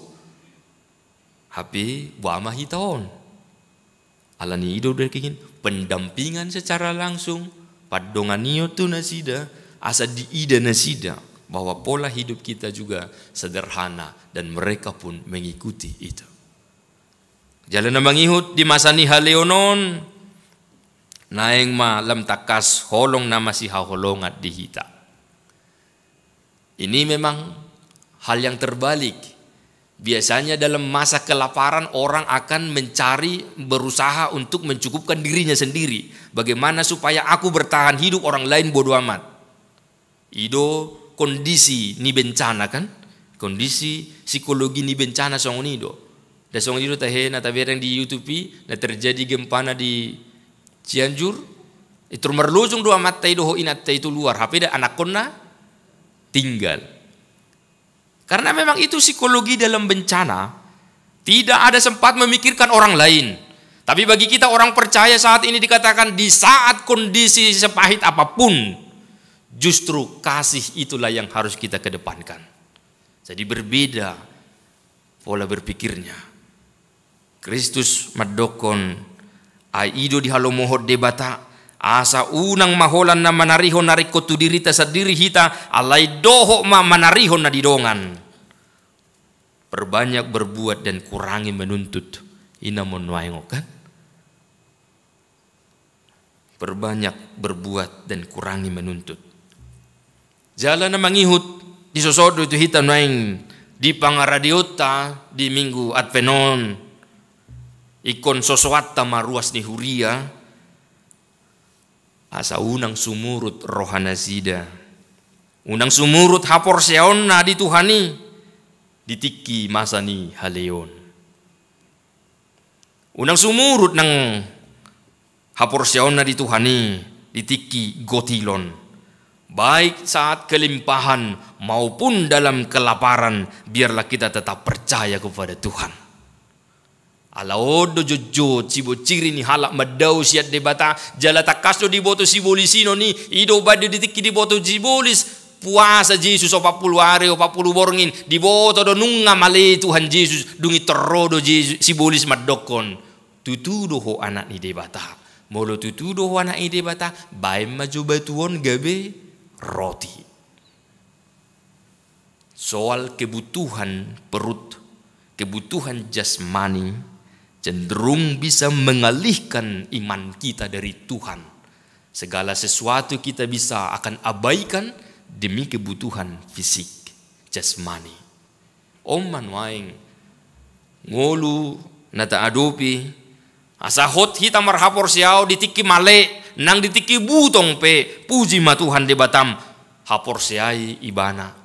Hape boha ma hita on? Alani i do dagingin, pendampingan secara langsung, pandonganion tu nasida, asa diida nasida bahwa pola hidup kita juga sederhana dan mereka pun mengikuti itu. Jala na mangihut di masa ni haleon on, naeng ma lam tangkas holong na masihaholongan di hita. Ini memang hal yang terbalik. Biasanya dalam masa kelaparan orang akan mencari, berusaha untuk mencukupkan dirinya sendiri. Bagaimana supaya aku bertahan hidup, orang lain bodo amat. I do kondisi ni bencana kan? Kondisi psikologi ni bencana songon i do. Nda songon i do tahe na tabereng di YouTube i, na terjadi gempana di Cianjur, itu marlojong do amanta i dohot inanta i tu luar, hape da anakkonna tinggal. Karena memang itu psikologi dalam bencana. Tidak ada sempat memikirkan orang lain. Tapi bagi kita orang percaya saat ini dikatakan di saat kondisi sepahit apapun, justru kasih itulah yang harus kita kedepankan. Jadi berbeda pola berpikirnya. Kristus mandokkon, ai i do dihalomohon Debata, asa unang ma holan na manarihon na ringkot tu dirita sandiri hita, alai dohot ma manarihon na di dongan. Perbanyak berbuat dan kurangi menuntut. I na ma nuaeng on kan? Perbanyak berbuat dan kurangi menuntut. Jala na mangihut, disosohon do tu hita nuaeng di pangaradeonta di Minggu Advent on, ingkon sosoanta ma ruas ni huria, asa unang sumurut roha nasida. Unang sumurut haporseaonna di Tuhan i di tingki masa ni haleon. Unang sumurut nang haporseaonna di Tuhan i di tingki gotilon. Baik saat kelimpahan maupun dalam kelaparan, biarlah kita tetap percaya kepada Tuhan. Ala on do jotjot sibonciri ni halak mandao sian Debata, jala tangkas do diboto sibolis i non i, i do baen do di tingki diboto sibolis, puasa Jesus opat pulu ari, opat pulu borngin, diboto do nunga male Tuhan Jesus, dung i tor ro do Jesus, sibolis mandokkon, tutu do ho anak ni Debata. Molo tutu do ho anak ni Debata, baen ma jo batu on gabe roti. Soal kebutuhan perut, kebutuhan jasmani cenderung bisa mengalihkan iman kita dari Tuhan. Segala sesuatu kita bisa akan abaikan demi kebutuhan fisik, jasmani. On ma nuaeng ngolu na taadopi, asa hot hita marhaporseaon di tingki male, nang di tingki butong pe, puji ma Tuhan Debatam, haporseai Ibana.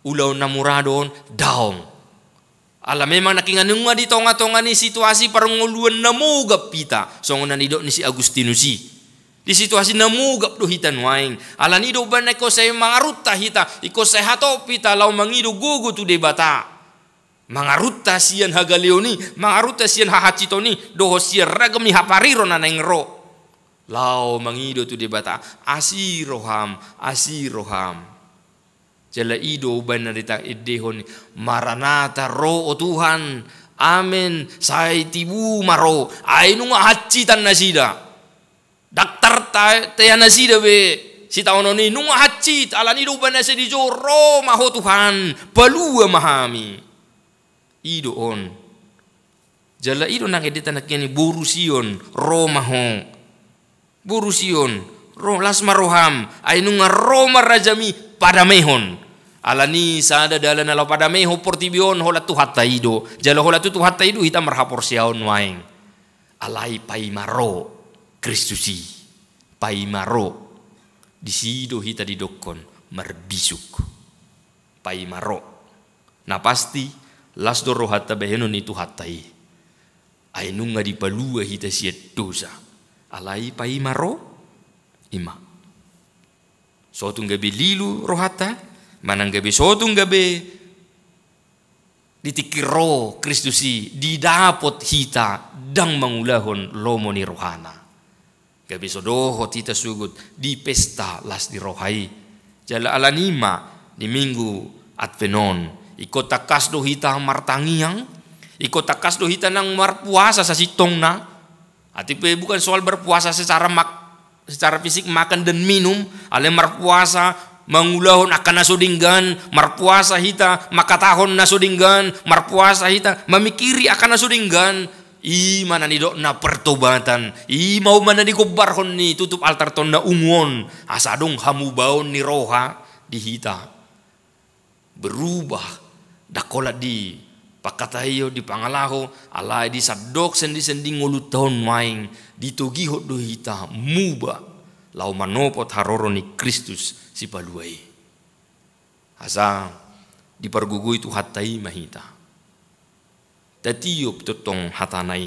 Ulaon na mura do on? Daong. Ala memang nangkin nunga di tonga-tonga ni situasi parngoluan na mogap hita, songon na nidok ni si Agustinus i. Di situasi na mogap do hita nuaeng. Alani do umbahen na ingkon sai mangarunta hita, ingkon sai hatop hita laho mangido gogo tu Debata. Mangarunta sian hagaleon i, mangarunta sian hahansiton i, dohot sian ragam ni hapariron na naeng ro. Laho mangido tu Debata, asi roham, asi roham. Jala i do umbahen na diendehon, Maranata, ro o Tuhan, amen, sai tibu ma ro, ai nunga hansitan nasida. Daktarta tea nasida be, sitaonon i nunga hansit, alani do umbahen na sai dijou, ro ma ho Tuhan, palua ma hami. I do on. Jala i do nang endeta nangkin i, boru Sion, ro ma ho. Boru Sion, ro, las ma roham, ai nunga ro ma rajami, padamehon. Alani sada dalan na laho padamehon portibi on holan Tuhanta i do. Jala holan tu Tuhanta i do hita marhaporseaon nuaeng. Alai paima ro Kristus i. Paima ro. Disi do hita didokkon marbisuk. Paima ro. Na pasti, las do rohanta bahenon ni Tuhanta i. Ai nunga dipalua hita sian dosa. Alai paima ro, i ma. Sotung gabe lilu rohanta, manang gabe sotung gabe di tingki ro Kristus i, didapot hita ndang mangulahon lomo ni rohana. Gabe so dohot hita sogot di pesta las ni roha i. Jala alani i ma di Minggu Advent on, ingkon tangkas do hita martangiang, ingkon tangkas do hita nang marpuasa sasintongna. Atik pe bukan soal berpuasa secara mak-, secara fisik, makan dan minum, alai marpuasa mangulahon angka na so denggan, marpuasa hita mangkatahon na so denggan, marpuasa hita mamikiri angka na so denggan. I ma na nidokna pertobatan, i ma umbahen na digombarhon ni tutup altarta on na ungu on, asa adong hamubaon ni roha di hita. Berubah, ndang holan di pangkataion, di pangalaho, alai di sandok sendi-sendi ngolunta on nuaeng, ditogihon do hita muba, laho manopot haroro ni Kristus Sipalua i. Asa dipargogoi Tuhanta i ma hita. Tatiop tongtong hatana i.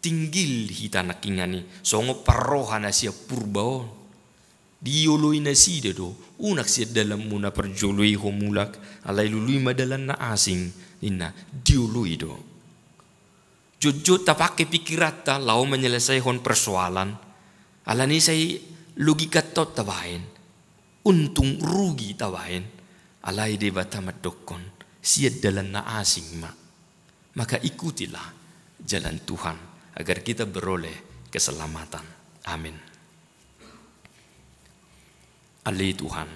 Tinggil hita nangkiningan i, songon parroha na sian purba on. Dioloi nasida do, unang sian dalanmu na parjolo i ho mulak, alai lului ma dalan na asing, ninna, dioloi do. Jotjot tapangke pikiranta laho menyelesaihon persoalan, alani sai logikanta on tabaen, untung rugi tabaen, alai Debata mandokkon, sian dalan na asing ma. Maka ikutilah jalan Tuhan, agar kita beroleh keselamatan. Amin. Ale Tuhan,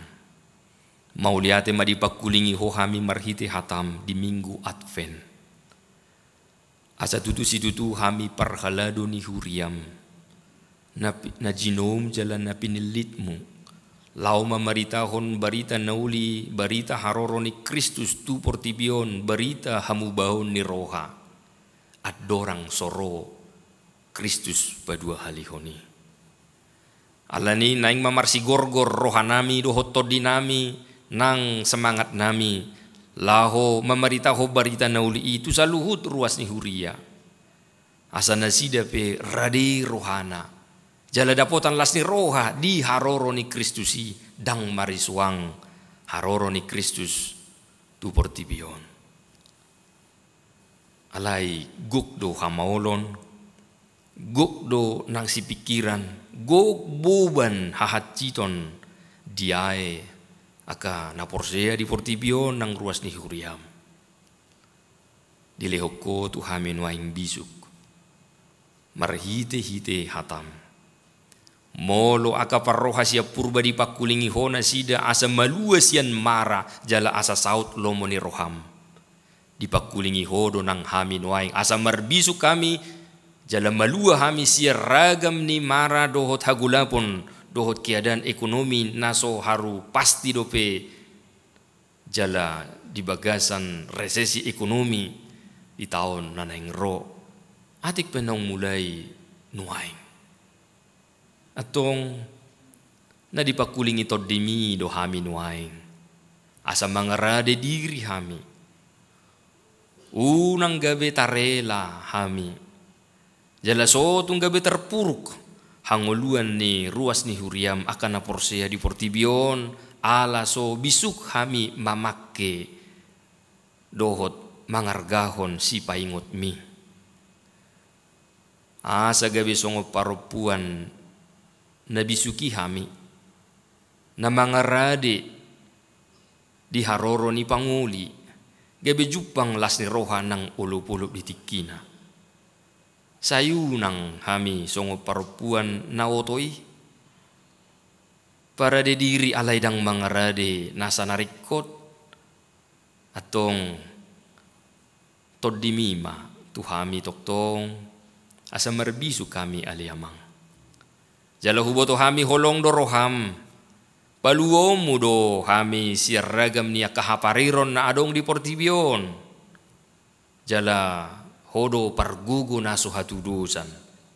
mauliate ma dipangkulingi Ho hami marhite hataM di Minggu Advent. Asa tutu situtu hami parhalado ni huriaM, na pi-, na jinoum jala na pinillitMu, laho mamaritahon barita na uli, barita haroro ni Kristus tu portibi on, barita hamubaon ni roha. Andorang so ro Kristus paduahalihon i. Alani naeng ma marsigorgor rohanami dohot tondinami nang semangatnami, laho mamaritahon barita na uli i tu saluhut ruas ni huria. Asa nasida pe rade rohana, jala dapotan las ni roha di haroro ni Kristus i, ndang marisuang haroro ni Kristus tu portibi on. Alai gok do hamaolon, gok do nang sipingkiran, gok boban hahansiton, diae angka na porsea di portibi on nang ruas ni huriaM. Dilehon Ho tu hami nuaeng bisuk marhitehite hataM. Molo angka parroha sian purba dipangkulingi Ho nasida asa malua sian mara jala asa saut lomo ni rohaM. Dipangkulingi Ho do nang hami nuaeng asa marbisuk hami jala malua hami sian ragam ni mara dohot hagolapon dohot keadaan ekonomi na so haru pasti dope jala di bagasan resesi ekonomi di taon na naeng ro, atik pe naung mulai nuaeng. Antong na dipangkulingi TondiMi do hami nuaeng, asa mangarade diri hami. Unang gabe tarela hami. Jala sotung gabe terpuruk hangoluan ni ruas ni huriam angka na porsea di portibi on, ala so bisuk hami mamangke dohot mangargahon sipaingotmi. Asa gabe songon parompuan na bisuk i hami, na mangarade di haroro ni pangoli, gabe jumpang las ni roha nang olopolop di tingkina. Sai unang hami songon parompuan na oto i, parade diri alai ndang mangarade nasa na ringkot. Antong, Tondimi ma tu hami tongtong, asa marbisuk hami ale Amang. Jala huboto hami holong do roham, paluaonmu do hami sian ragam ni angka hapareron na adong di portibi on. Jala Ho do pargogo na so hatudosan,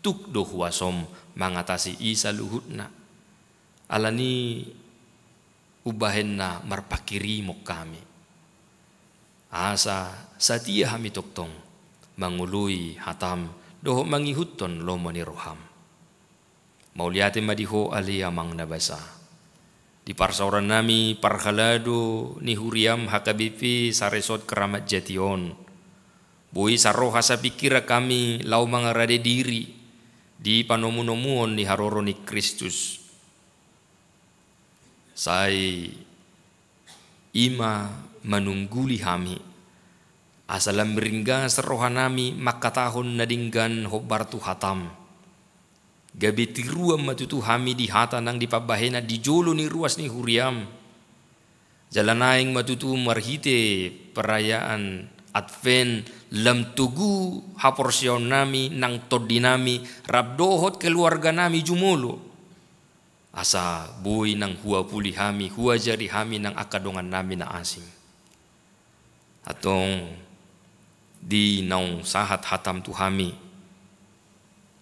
tuk do huasom mangatasi i saluhutna. Alani umbahen na marpanghirimon hami, asa satia hami tongtong mangoloi hatam dohot mangihuthon lomo ni roham. Mauliate ma di Ho ale Amang na basa. Di parsaorannami parhalado ni huriam H K B P Saresot Keramat Jati on, boi saroha sapingkiran hami laho mangarade diri di panomunomuon ni haroro ni Kristus. Sai i ma manungguli hami, asa lam ringgas rohanami mangkatahon na denggan hombar tu hatam. Gabe tiruan ma tutu hami di hata nang di pambahenan di jolo ni ruas ni huriam. Jala naeng ma tutu marhite perayaan Advent lam togu haporseaonnami nang tondinami rap dohot keluarganami jumolo. Asa boi nang huapuli hami, huajari hami nang angka dongannami na asing. Antong di naung sahat hatam tu hami,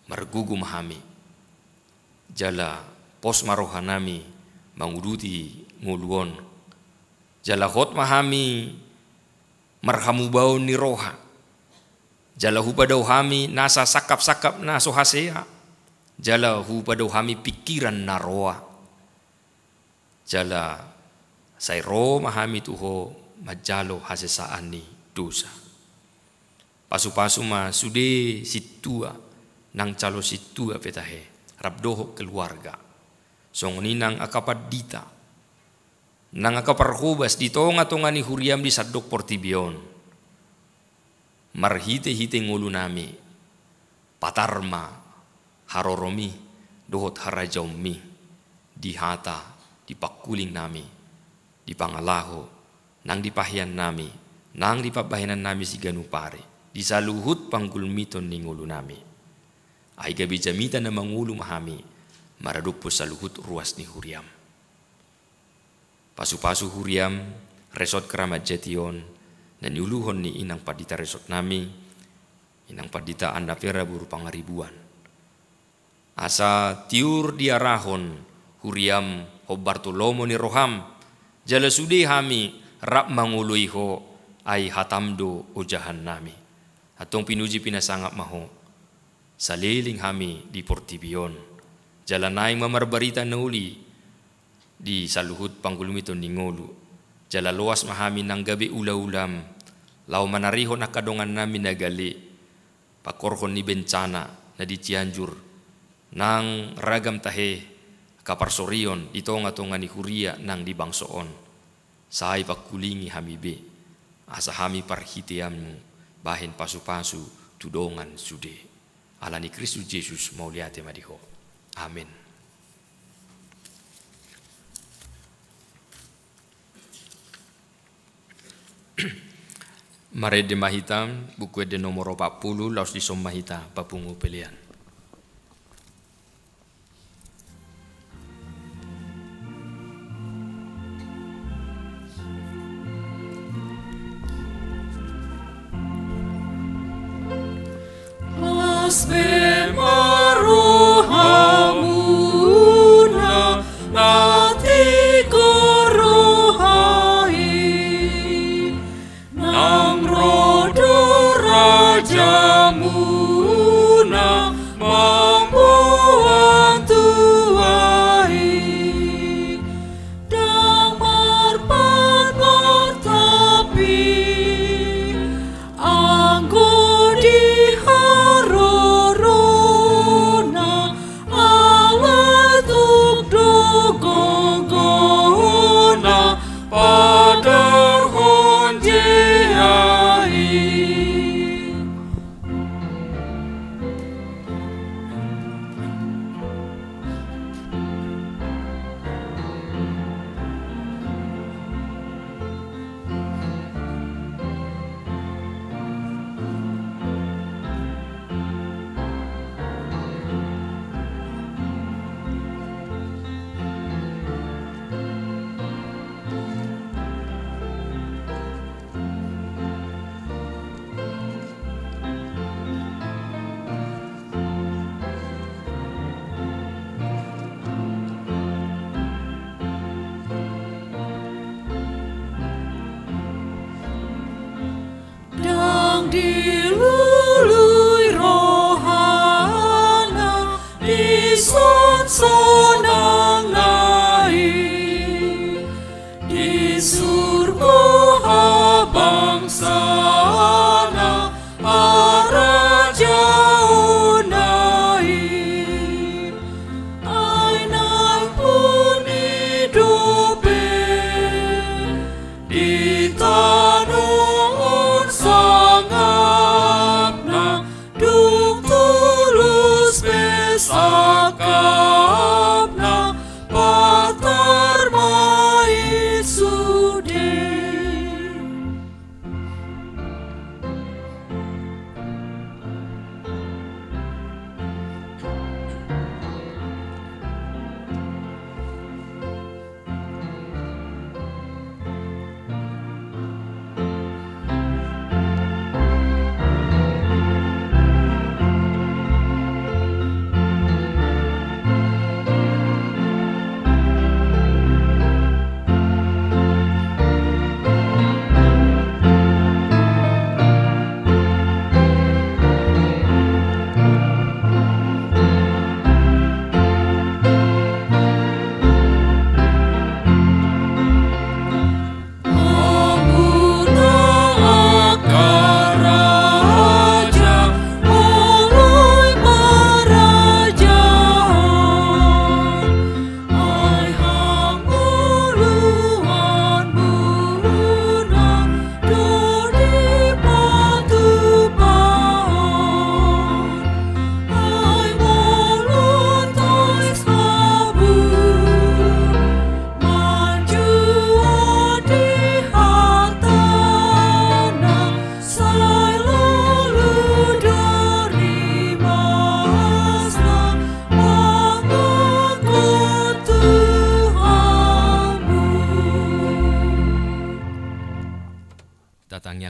margogo ma hami. Jala pos ma rohanami manguduti ngolu on. Jala hot ma hami marhamubaon ni roha. Jala hupadao hami nasa sangkap-sangkap na so hasea. Jala hupadao hami pingkiran na roa. Jala sai ro ma hami tu Ho manjalo hasesaan ni dosa. Pasupasu ma sude sintua, nang calon sintua pe tahe, rap dohot keluarga. Songon i nang angka pandita, nang angka parhobas di tonga-tonga ni huriam di sandok portibi on. Marhite-hite ngolunami, patar ma haroromi dohot harajaonmi di hata, di pangkulingnami, di pangalaho, nang di paheannami, nang di pambahenannami siganup ari, di saluhut panggulmiton ni ngolunami. Ai gabe jamita na mangolu ma hami maradophon saluhut ruas ni huriam. Pasupasu huriam Resot Keramat Jati on, na niuluhon ni inang pandita resotnami, inang pandita Anna Vera boru Pangaribuan. Asa tiur diarahon huriam hombar tu lomo ni roham, jala sude hami rap mangoloi Ho, ai hatam do ojahannami. Antong pinuji pinasangap ma Ho. Saleleng hami di portibi on, jala naeng ma marbarita na uli di saluhut panggulmiton ni ngolu, jala loas ma hami nang gabe ula-ulam, laho manarihon angka dongannami na gale, pangkorhon ni bencana na di Cianjur, nang ragam tahe angka parsorion di tonga-tonga ni huria nang di bangso on. Sai pangkulingi hami be, asa hami parhiteanmu bahen pasupasu tu dongan sude. Alani Kristus Jesus, mauliate ma di Ho. Amen. Marende ma hita, Buku Ende nomor opat pulu, laos dison ma hita papungu pelean. Las be ma rohamuna, na tigor roha i. Nang ro do rajamuna mamboan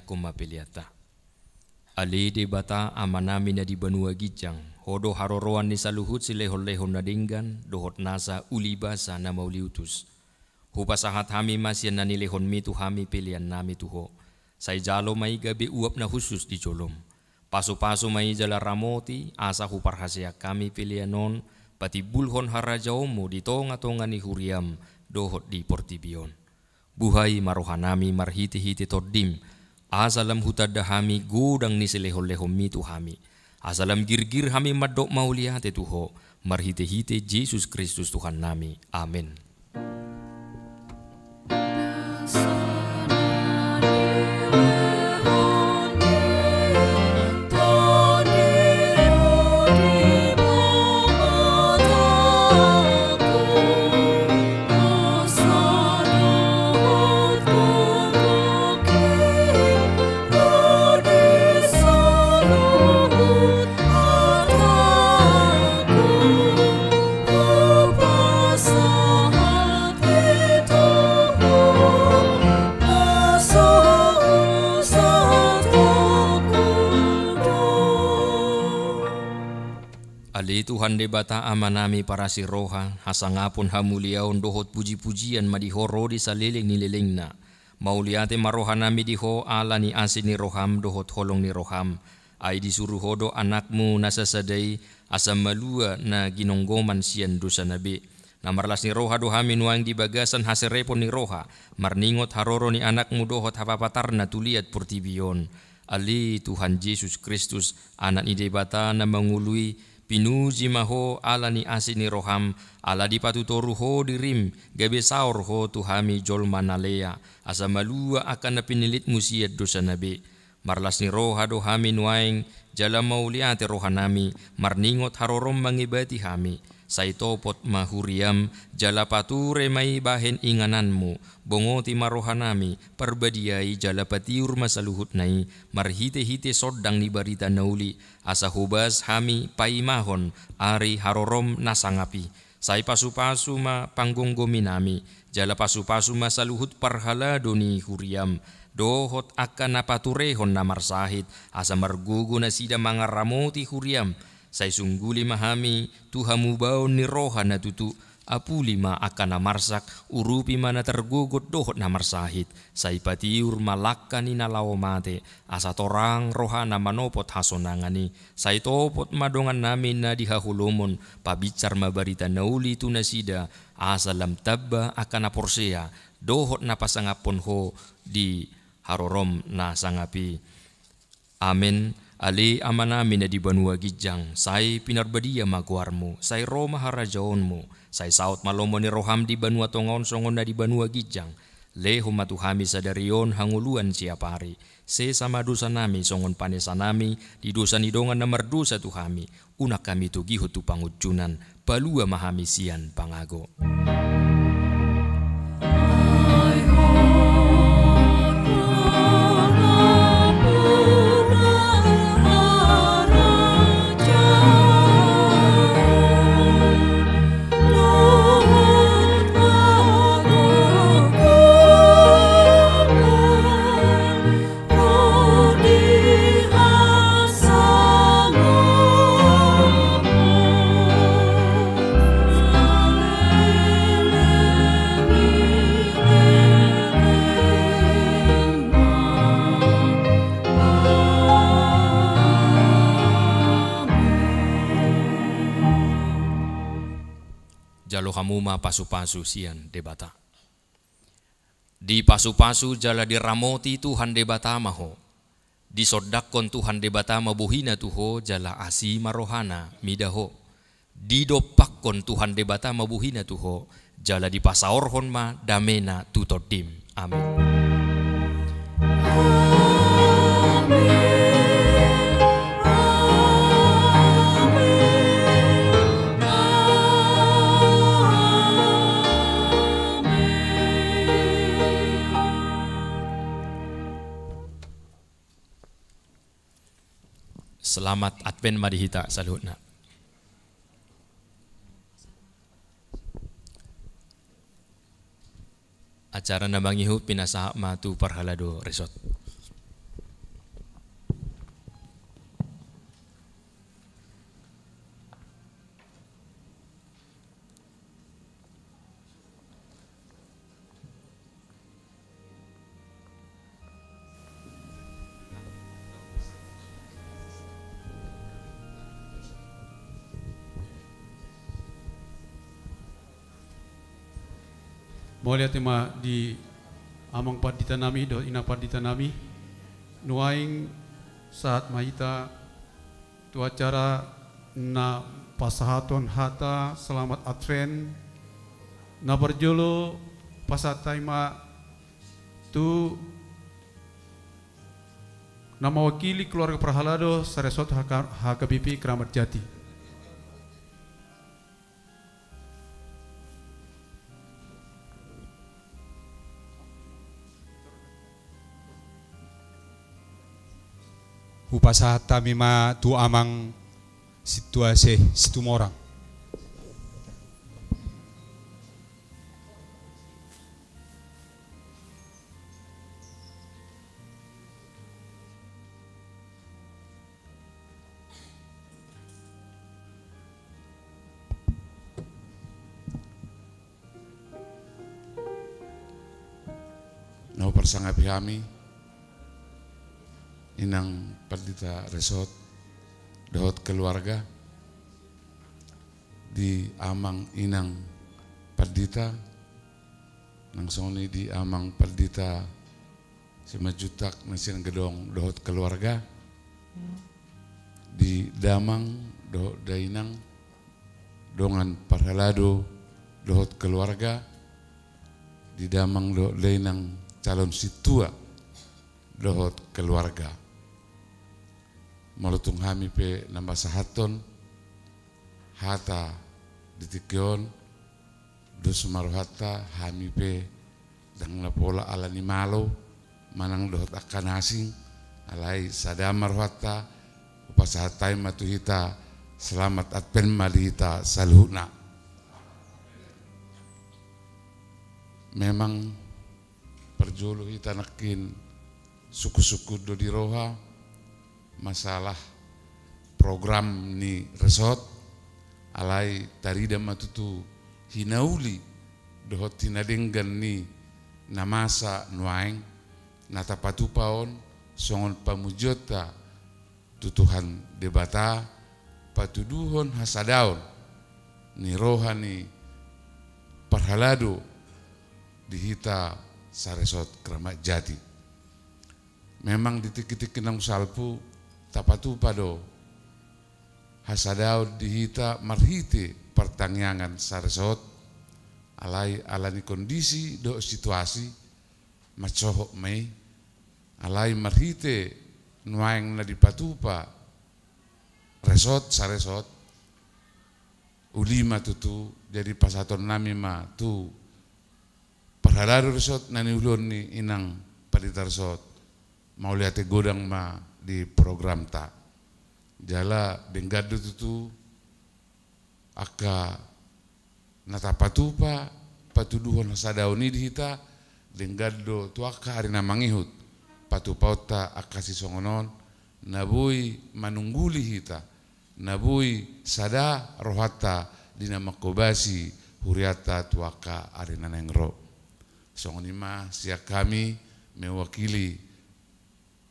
Tangihon ma peleanta. Ale Debata Amanami na di banua ginjang, Ho do haroroan ni saluhut silehonlehon na denggan dohot nasa ulibasa na mauliutus. Hupasahat hami ma sian na nilehonMi tu hami peleannami tu Ho. Sai jalo ma i gabe uap na hushus di joloM. Pasupasu ma i jala ramoti, asa huparhaseang hami pelean on patimbulhon harajaonMu di tongatonga ni huriaM dohot di portibi on. Buhai ma rohanami marhitehite TondiM, asa lam hutanda hami godang ni silehonlehonMi tu hami, asa lam girgir hami mandok mauliate tu Ho, marhitehite Jesus Kristus Tuhannami. Amen. Ale Tuhan Debata Amanami parasi roha, hasangapon, hamuliaon dohot pujipujian ma di Ho ro di saleleng ni lelengna. Mauliate ma rohanami di Ho ala ni asi ni rohaM dohot holong ni rohaM. Ai disuru Ho do AnakMu na sasada i, asa malua na ginonggoman sian dosana be. Na marlas ni roha do hami nuaeng di bagasan haserepon ni roha, marningot haroro ni AnakMu dohot hapapatarNa tu liat portibi on. Ale Tuhan Jesus Kristus, Anak ni Debata na mangolu i, pinuji ma Ho ala ni asi ni rohaM, ala dipatutoru Ho diriM, gabe saor Ho tu hami jolma na lea, asa malua angka na pinillitMu sian dosana be. Marlas ni roha do hami nuaeng, jala mauliate rohanami, marningot haroroM mangebati hami. Sai topot ma huriaM, jala pature ma i bahen ingananMu. Bongoti ma rohanami, parbadiai jala patiur ma saluhutna i, marhitehite sondang ni barita na uli, asa hobas hami paimahon ari haroroM na sangap i. Sai pasupasu ma panggomgominami, jala pasupasu ma saluhut parhalado ni huriaM, dohot angka na paturehon na marsahit, asa margogo nasida mangaramoti huriaM. Sai sungguli ma hami tu hamubaon ni roha na tutu, apuli ma angka na marsak, urupi ma na targogot dohot na marsahit, sai patiur ma langka ni na laho mate, asa torang rohana manopot hasonangan i. Sai topot ma dongannami na di haholomon, pabinsar ma barita na uli tu nasida, asa lam tamba angka na porsea, dohot na pasangaphon Ho di haroroM na sangap i. Amen. Ale Amanami na di banua ginjang, sai pinarbadia ma goarMu, sai ro ma harajaonMu, sai saut ma lomo ni rohaM di banua tonga on songon na di banua ginjang. Lehon ma tu hami sadari on hangoluan siapari. Sesa ma dosanami songon panesanami di dosa ni dongan na mardosa tu hami. Unang hami togihon tu pangunjunan, palua ma hami sian pangago. Jalo hamu ma pasupasu sian Debata. Dipasupasu jala diramoti Tuhan Debata ma ho. Disondangkon Tuhan Debata ma bohina tu ho jala asi ma rohana mida ho. Didompakkon Tuhan Debata ma bohina tu ho jala dipasaorhon ma damena tu tondim. Amin. Selamat Advent ma di hita saluhutna. Acara na mangihut pinasahat ma tu parhalado resort. Mauliate ma di amang pandita nami dohot inang pandita nami. Nuaeng sahat ma hita tu acara na pasahaton hata selamat Advent. Na parjolo pasahat hami ma tu na mewakili keluarga parhalado saresort H K, H K B P Keramat Jati. Hupasahat hami ma tu amang sintua se Situmorang. Na huparsangapi hami, inang pandita resort dohot keluarga, di amang inang pandita, nang songon i di amang pandita Simanjuntak na sian Gedong dohot keluarga, di damang dohot dainang, dongan parhalado dohot keluarga, di damang dohot dainang calon sintua dohot keluarga. Molo tung hami pe na pasahathon hata di tingki on, dos ma rohanta, hami pe ndang na pola ala ni malo manang dohot angka na asing, alai sada ma rohanta, hupasahat hami ma tu hita, selamat Advent ma di hita saluhutna. Memang parjolo hita nangkin sungkun-sungkun do di roha masalah program ni resort, alai tarida ma tutu hinauli dohot hinadenggan ni na masa nuaeng, na tapatupa on songon pamujionta tu Tuhan Debata, patuduhon hasadaon ni roha ni parhalado di hita saresort Keramat Jati. Memang di tingki-tingki naung salpu tapatupa do hasadaon di hita marhite partangiangan saresort, alai ala ni kondisi dohot situasi mansohot ma i, alai marhite nuaeng na dipatupa resort, saresort, uli ma tutu, jadi pasahaton nami ma tu parhalado resort na niuluhon ni inang pandita resort, mauliate godang ma di programta. Jala denggan do tutu angka na tapatupa patuduhon hasadaon i di hita, denggan do tu angka ari na mangihut patupaonta angka sisongon on, na boi manungguli hita, na boi sada rohanta di na manghobasi hurianta tu angka ari na naeng ro. Songon i ma sian hami mewakili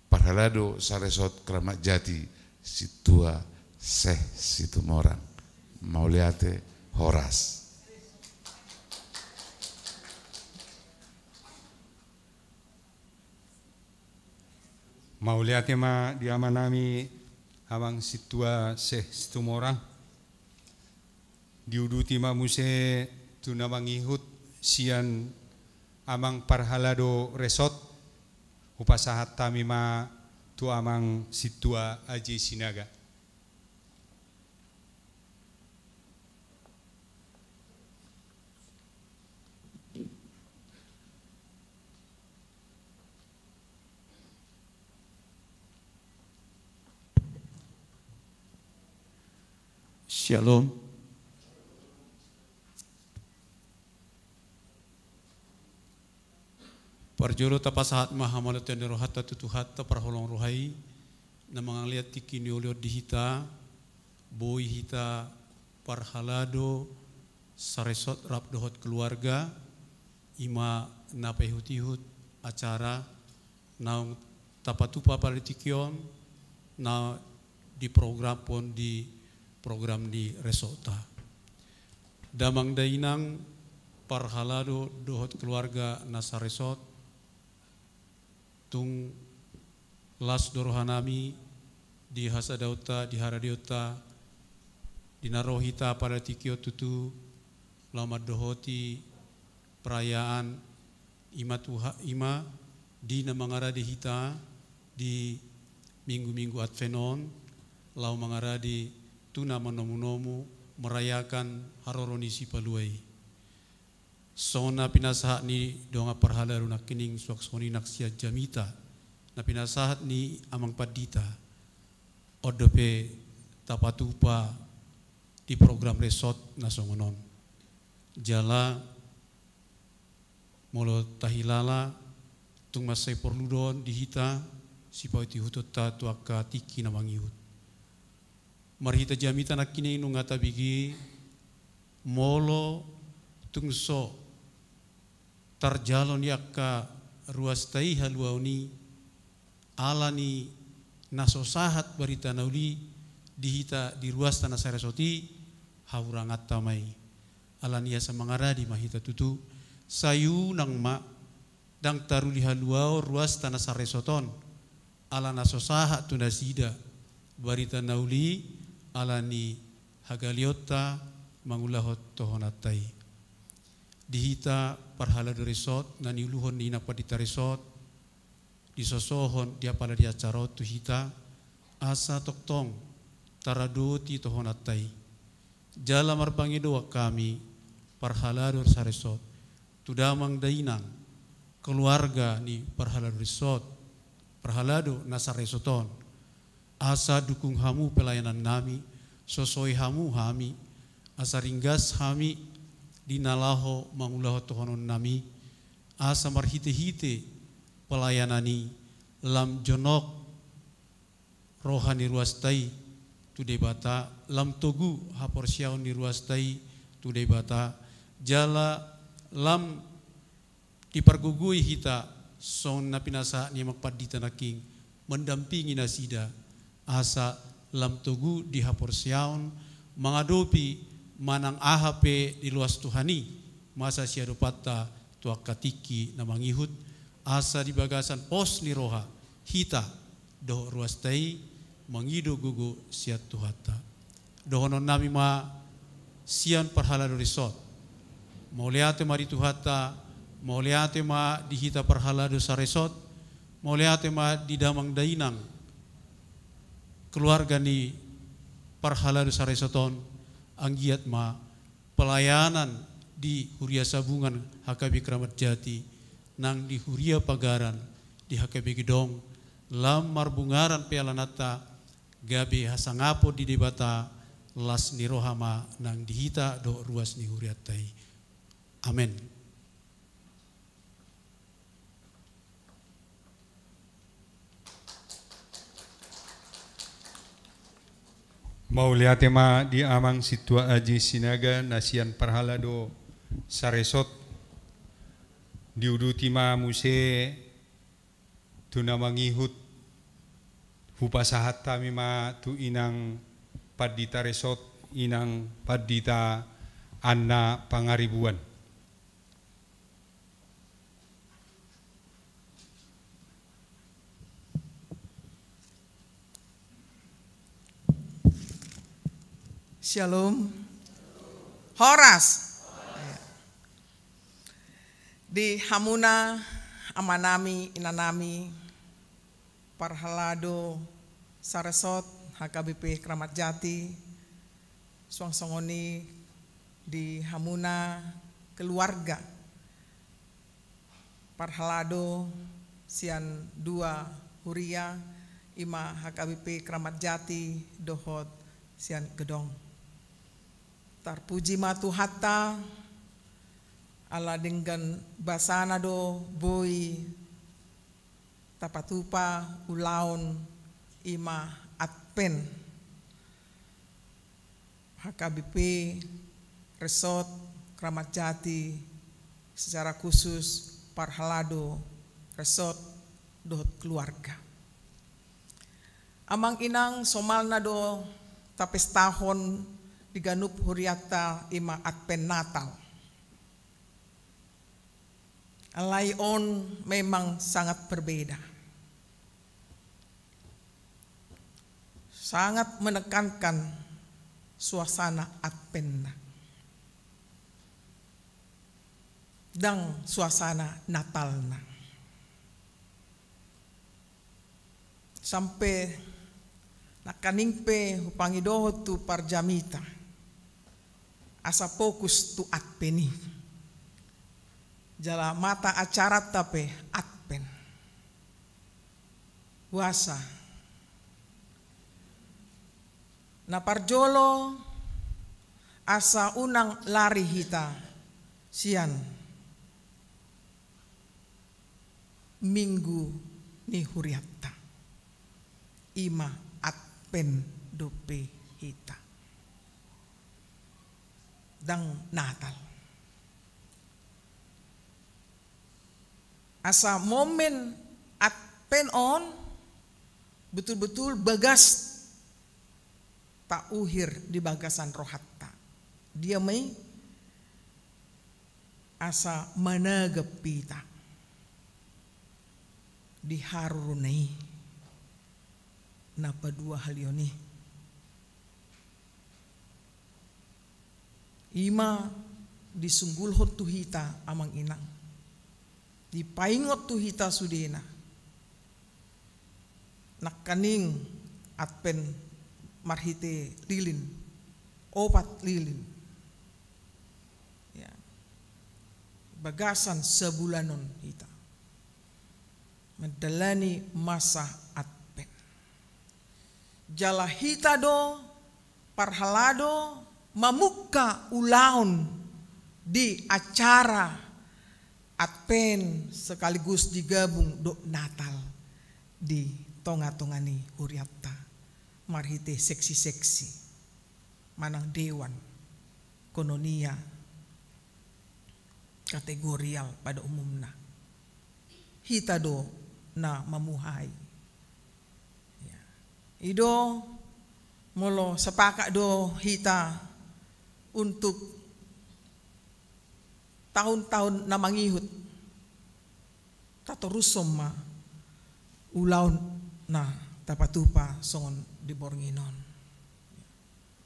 parhalado saresort Keramat Jati, sintua se Situmorang. Mauliate, horas. Mauliate ma di amanami amang sintua se Situmorang. Diuduti ma muse tu na mangihut sian amang parhalado resort, hupasahat hami ma tu amang sintua Aji Sinaga. Shalom. Parjolo tapasahat ma hamauliateon ni rohanta tu Tuhanta parholong roha i, na mangalean tingki ni uli on di hita, boi hita parhalado saresort rap dohot keluarga, i ma na paihut-ihut acara naung tapatupa pada tingki on, na diprogramhon di program ni resortta. Damang dainang, Parhalado dohot keluarga na saresot, tung las do rohanami di hasadaonta, di haradeonta, di na ro hita pada tingki on tutu, laho mandohoti perayaan i ma Tuha-, i ma di na mangarade hita di minggu-minggu Advent on, laho mangarade tu na manomunomu merayakan haroro ni Sipalua i. Songon na pinasahat ni dongan parhalado nangkining, suang songon i nang sian jamita na pinasahat ni amang pandita, on dope tapatupa di program resot na songon on. Jala molo tahilala, tung mansai porlu do on di hita sipaihut-ihutonta tu angka tingki na mangihut. Marhite jamita nangkining nunga tabege, molo tung so tarjalo ni angka ruasta i haluaon i, ala ni na so sahat barita na uli di hita di ruasta na saresot i, hahuranganta ma i. Ala ni asa mangarade ma hita tutu, sai unang ma ndang taruli haluaon ruasta na saresot on, ala na so sahat tu nasida barita na uli, ala ni hagaleonta mangulahon tohonanta i. Di hita parhalado resot, na niuluhon ni inang pandita resot, disosohon di apala di acara on tu hita, asa tongtong taradoti tohonanta i. Jala marpangidoan hami parhalado saresot tu damang dainang, keluarga ni parhalado resot, parhalado na saresot on, asa dukung hamu pelayanannami, sosoi hamu hami, asa ringgas hami di na laho mangulahon tohononnami, asa marhite-hite pelayanan i lam jonok roha ni ruasta i tu Debata, lam togu haporseaon ni ruasta i tu Debata, jala lam dipargogoi hita songon na pinasahat ni amang pandita nangkin, mendampingi nasida, asa lam togu di haporseaon mangadopi manang aha pe diloas Tuhan i masa siadopanta tu angka tingki na mangihut, asa di bagasan pos ni roha hita dohot ruasta i mangido gogo sian Tuhanta. Dohononnami ma sian parhalado resot, mauliate ma di Tuhanta, mauliate ma di hita parhalado saresot, mauliate ma di damang dainang keluarga ni parhalado saresot on, anggiat ma pelayanan di Huria Sabungan H K B Kramat Jati, nang di Huria Pagaran di H K B Gedong, lam marbungaran pe alananta, gabe hasangapon di Debata, las ni roha ma nang di hita dohot ruas ni hurianta i. Amen. Mauliate ma di Amang Sintua Aji Sinaga na sian parhalado saresot. Diuduti ma muse tu na mangihut, hupasahat hami ma tu inang pandita resot, inang pandita Anna Pangaribuan. Shalom. Horas. Di hamuna amanami, inanami, parhalado saresot H K B P Kramat Jati, suang songon i di hamuna keluarga parhalado sian dua huria, i ma H K B P Kramat Jati dohot sian Gedong. Tarpuji ma Tuhanta, ala denggan basana do boi tapatupa ulaon i ma Advent. H K B P Resort Kramat Jati, secara khusus parhalado resort dohot keluarga. Amang inang, somalna do tapestahon di ganup hurianta i ma Advent Natal. Alai on memang sangat berbeda. Sangat menekankan suasana Adventna. Ndang suasana Natalna. Sampe nangkaning pe hupangidohon tu parjamita asa fokus tu Advent i. Jala mata acaranta pe Advent. Boasa? Na parjolo, asa unang lari hita sian Minggu ni hurianta. I ma Advent dope hita. Ndang Natal. Asa momen Advent on betul-betul bagas tauhir di bagasan rohanta. Dia ma i asa managap hita di harorona i na paduahalihon i. I ma disunggulhon tu hita amang inang, dipaingot tu hita sudena. Nangkaning Advent marhite lilin, opat lilin. Ya. Bagasan sabulanon hita mandalani masa Advent. Jala hita do parhalado mamungka ulaon di acara Advent sekaligus digabung dohot Natal di tonga-tonga ni hurianta marhite seksi-seksi manang dewan, koinonia, kategorial pada umumna. Hita do na mamuhai. Ya. I do molo sepakat do hita untuk tahun-tahun na mangihut, tatorushon ma ulaon na tapatupa songon di borngin on.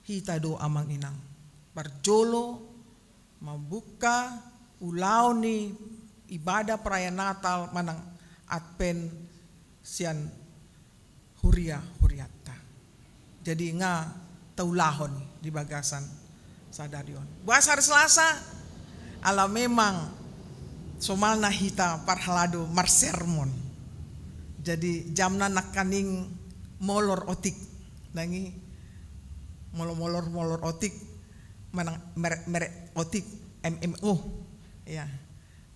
Hita do amang inang parjolo mambuka ulaon ni ibadah perayaan Natal manang Advent sian huria-hurianta. Jadi nga taulahon di bagasan sadari on. Boasa hari Selasa? Ala memang somalna hita parhalado marsermon. Jadi jamna nangkaning molor otik. Nang i molo molor, molor otik, manang merek, merek otik M M O. Ya.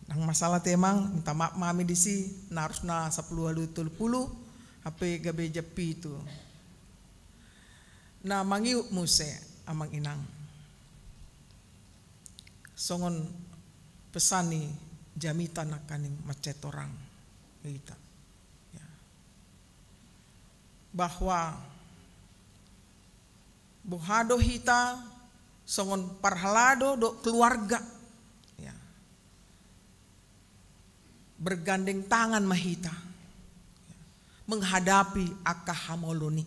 Ndang masalah te amang, minta maaf ma hami disi, na harusna sampulu ualu tolu pulu, hape gabe jam pitu. Na mangihut muse amang inang. Songon pesan ni jamita nangkaning mansai torang hita. Ya. Bahwa boha do hita songon parhalado dohot keluarga. Ya. Bergandeng tangan ma hita menghadapi angka hamaolon i.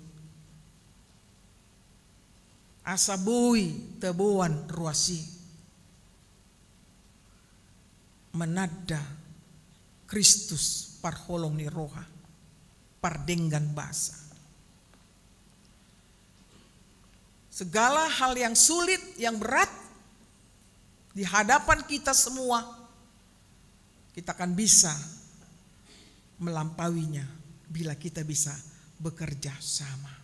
Asa boi taboan ruas i mananda Kristus parholong ni roha, pardenggan basa. Segala hal yang sulit, yang berat di hadapan kita semua, kita akan bisa melampauinya bila kita bisa bekerja sama.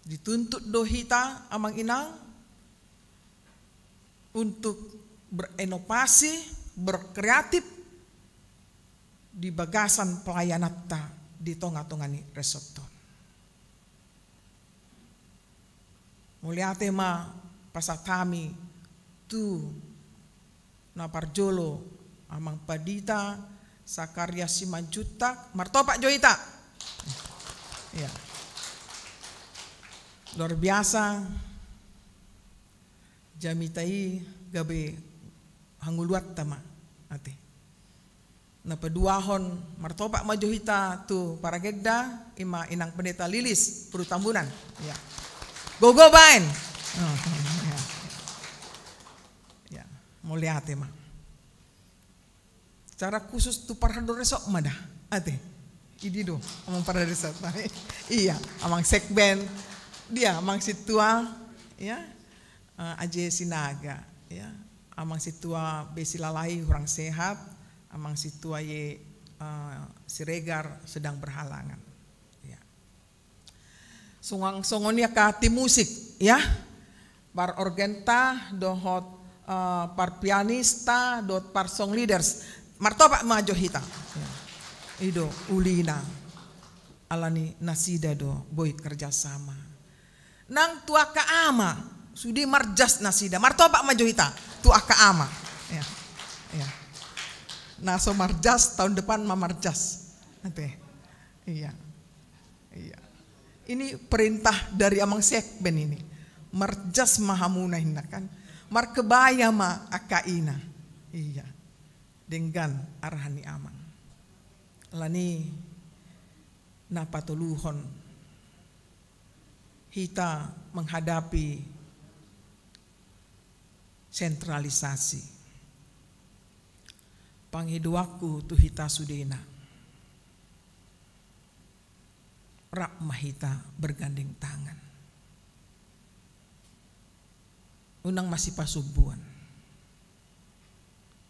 Dituntut do hita amang inang untuk berinovasi, berkreatif di bagasan pelayananta di tonga-tonga ni resort on. Mauliate ma pasahat hami tu na parjolo amang pandita Sakaria Simanjuntak, martopak jo hita. Ya. Luar biasa. Jamita i gabe hangoluanta ma ate. Na paduahon, martopak ma jo hita tu paragenda, ima Inang Pendeta Lilis Purutambunan. Ya. Gogo baen. Ya, mauliate ma. Secara khusus tu parhador resort ma da. Ate. Idi do, amang parhador resort. Iya, amang sekben. Dia, amang sintua. Ya. Eh, Aje Sinaga. Ya. Amang sintua Besi Lalai kurang sehat. Amang sintua Ye, eh, Siregar sedang berhalangan. Ya. Songon, songon i angka tim musik, ya. Par orgenta, dohot, eh, par pianista, dohot par song leaders. Martopak ma jo hita. Ya. I do, ulina. Alani nasida do, boi kerjasama. Nang tu angka ama, sude marjas nasida. Martopak ma jo hita, tu angka ama. Ya. Ya. Na so marjas, tahun depan ma marjas. Ate. Iya. Iya. Ini perintah dari amang sekben ini. Marjas ma hamuna inna kan. Markebaya ma angka ina. Iya. Denggan arahan ni amang. Alani na patoluhon hita menghadapi sentralisasi. Pangidoanku tu hita sudena. Rap ma hita bergandeng tangan. Unang masipasombuan.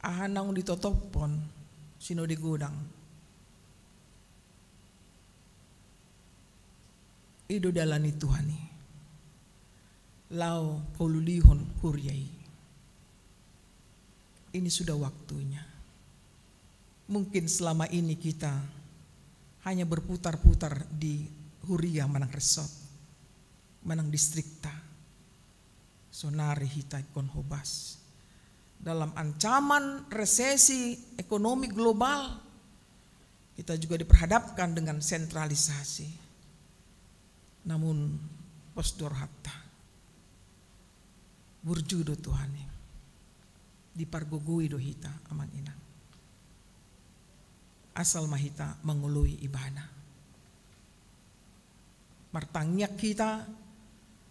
Aha naung ditotophon Sinode Godang. I do dalan ni Tuhan i. Laho paulihon huria i. Ini sudah waktunya. Mungkin selama ini kita hanya berputar-putar di huria manang resort, manang distrikta. Sonari hita ingkon hobas. Dalam ancaman resesi ekonomi global, kita juga diperhadapkan dengan sentralisasi. Namun, pos do rohanta. Burju do Tuhan i. Dipargogoi do hita, amang inang. Asal ma hita mangoloi Ibana. Martangiang hita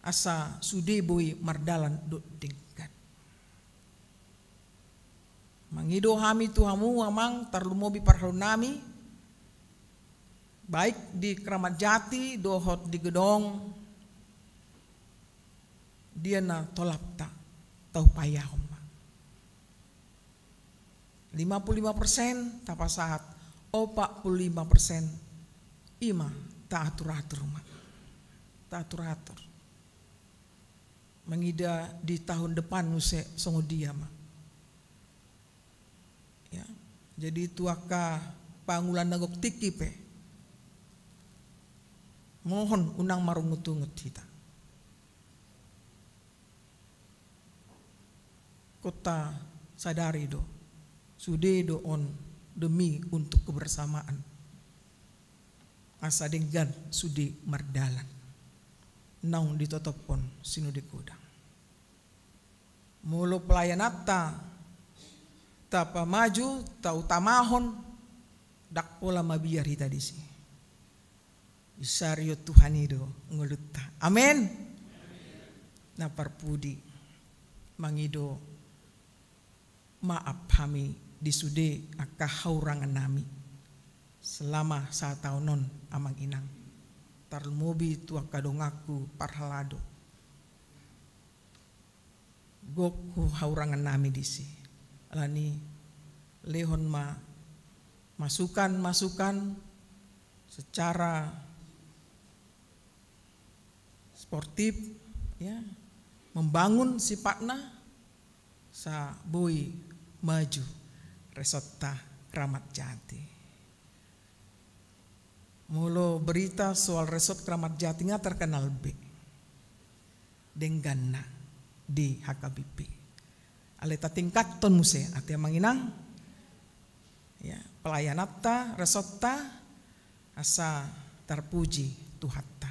asa sude boi mardalan dohot denggan. Mangido hami tu hamu, amang, tarlumobi parhalado nami, baik di Kramat Jati dohot di gedong, dia na tolapta, taupayahon ma. Lima puluh lima persen tapasahat, opat puluh lima persen ima taatur-atur ma. Taatur-atur. Mangida di tahun depan muse songon dia ma. Ya. Jadi tu angka pangula na gok tingki pe, mohon unang marungut-ungut hita. Ingkon tasadari do, sude do on demi untuk kebersamaan. Asa denggan sude mardalan. Naung ditotophon Sinode Godang. Molo pelayananta tapamaju, tautamahon, ndang pola mabiar hita disi. Disarihon Tuhan i do ngolunta. Amen. Na parpudi, mangido maaf hami di sude angka haurangan nami selama sataon on, amang inang. Tarlumobi tu angka donganku parhalado. Gok haurangan nami disi. Alani lehon ma masukan-masukan secara sportif, ya, membangun sifatna, asa boi maju resortta Kramat Jati. Molo berita soal resort Kramat Jati nga terkenal be dengganna di H K B P. Alai tatingkathon muse ate, amang inang. Ya, pelayananta, resortta, asa tarpuji Tuhanta.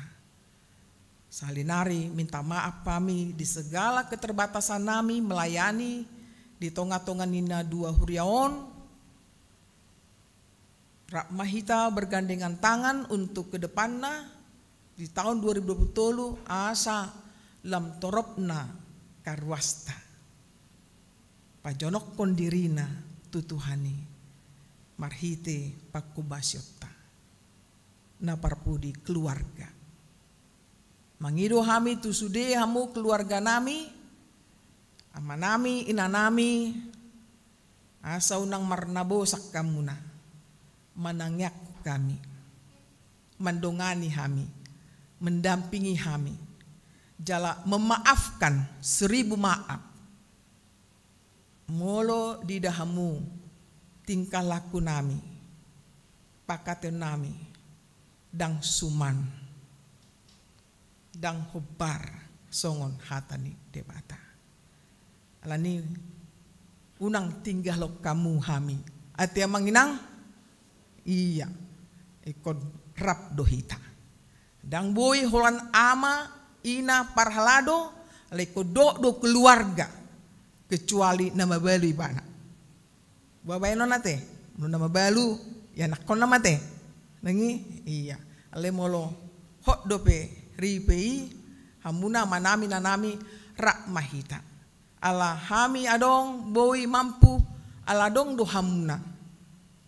Sahali nari minta maaf hami di segala keterbatasan nami melayani di tonga-tonga ni na dua huria on. Rap ma hita bergandengan tangan untuk ke depanna di tahun dua ribu dua puluh tolu, asa lam toropna karuasta. Pajonokkon dirina tu Tuhan i marhite pangkobasionta. Na parpudi keluarga. Mangido hami tu sude hamu keluarga nami, ama nami, ina nami, asa unang marnabosak hamuna, manangianghon hami, mandongani hami, mendampingi hami, jala memaafkan seribu maaf. Molo diida hamu tingkah laku nami, pangkataion nami, ndang suman, ndang hombar songon hata ni Debata. Alani unang tinggalhon hamu hami. Ate amang inang? Ia, ingkon rap do hita. Ndang boi holan ama, ina, parhalado, alai ingkon dohot do keluarga, kecuali na mabalu ibana. Baenon ate, molo na mabalu, ianakhonna ma ate. Nang i, ia. Alai molo hot dope ripe i, hamuna ama nami, ina nami, rap ma hita. Ala hami adong boi mampu, ala adong do hamuna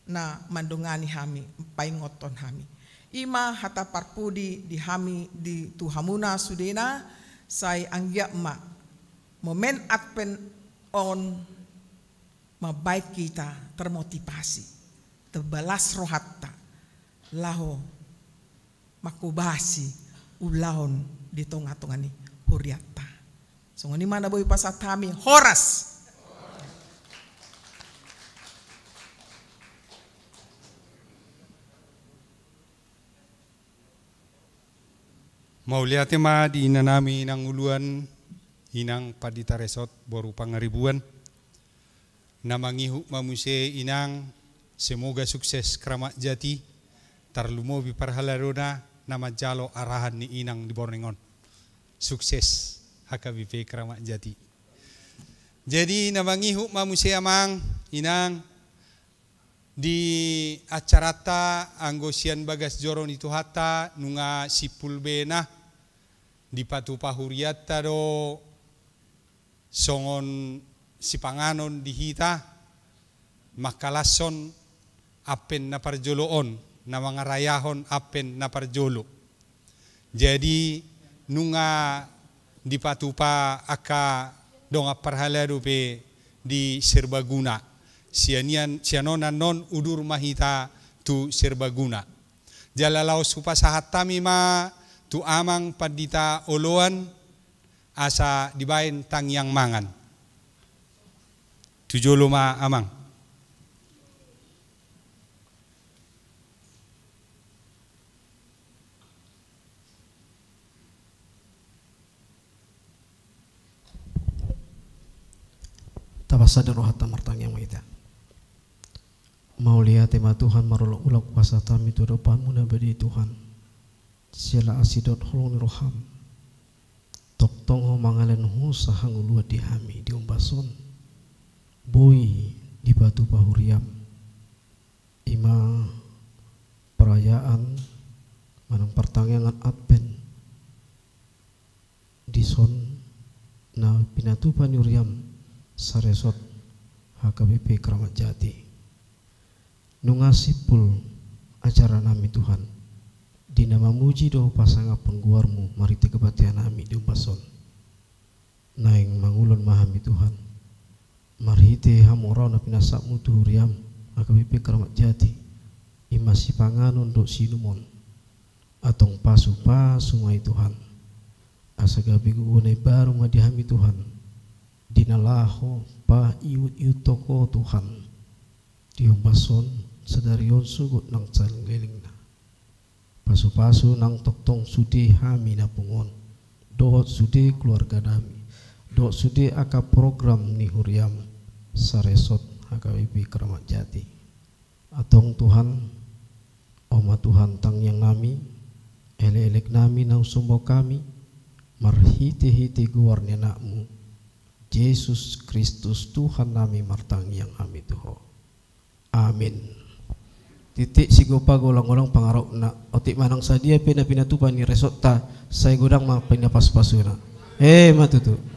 na mandongani hami, paingothon hami. I ma hata parpudi di hami, di tu hamuna sudena, sai anggiat ma momen Advent on mambahen hita termotivasi, terbalas rohanta, laho mangkobasi ulaon di tonga-tonga ni hurianta. Songon i ma na boi pasahat hami, horas. Mauliate ma di ina nami nang uluan, inang pandita resort boru Pangaribuan. Na mangihut ma muse inang, semoga sukses Kramat Jati, tarlumobi parhaladona na manjalo arahan ni inang di borneng on. Sukses H K B P Kramat Jati. Jadi na mangihut ma muse amang, inang, di acaranta anggo sian bagas joro ni Tuhanta nunga simpul be na dipatupa hurianta do songon sipanganon di hita, mangkalashon Advent na parjolo on, na mangarayahon Advent na parjolo. Jadi nunga dipatupa angka dongan parhalado pe di Serbaguna. Sian i, sian on annon udur ma hita tu Serbaguna. Jala laos hupasahat hami ma tu amang pandita oloan, asa dibaen tangiang mangan. Tu jolo ma amang. Tapasada rohanta, martangiang ma hita. Mauliate ma Tuhan, marolak-olak hupasahat hami tu adopanmu na badia Tuhan. Siala asi dohot holong ni roham, tongtong ho mangalehon hosa hangoluan di hami di ombas on. Boi dipatupa huriam, i ma perayaan manang partangiangan Advent dison na pinatupa ni huriam saresort H K B P Kramat Jati. Nunga simpul acara nami Tuhan, di na mamuji dohot pasangaphon goarmu marhite kebaktian nami di ombas on. Naeng mangulon ma hami Tuhan, marhite hamoraon na pinasapmu tu huriam H K B P Kramat Jati, i ma sipanganon dohot siinumon. Antong pasu-pasu ma i Tuhan, asa gabe gogo na imbaru ma di hami Tuhan, di na laho paihut-ihuthon Ho Tuhan, di ombas on, sadari on sogot nang saleleng-lelengna. Pasu-pasu nang tongtong sude hami na pungu on, dohot sude keluarga nami, dohot sude angka program ni huriam saresort H K B P Kramat Jati. Antong Tuhan, Ho ma Tuhan tangiang nami, elek-elek nami na husombahon hami, marhite-hite goar ni Anakmu, Jesus Kristus Tuhan nami, martangiang hami tu Ho. Amin. Titik sigopa golang-golang pangarahutna. Otik manang sadia pe na pinatupa ni resortta, sai godang ma pinapasu-pasuna. Eh, ma tutu.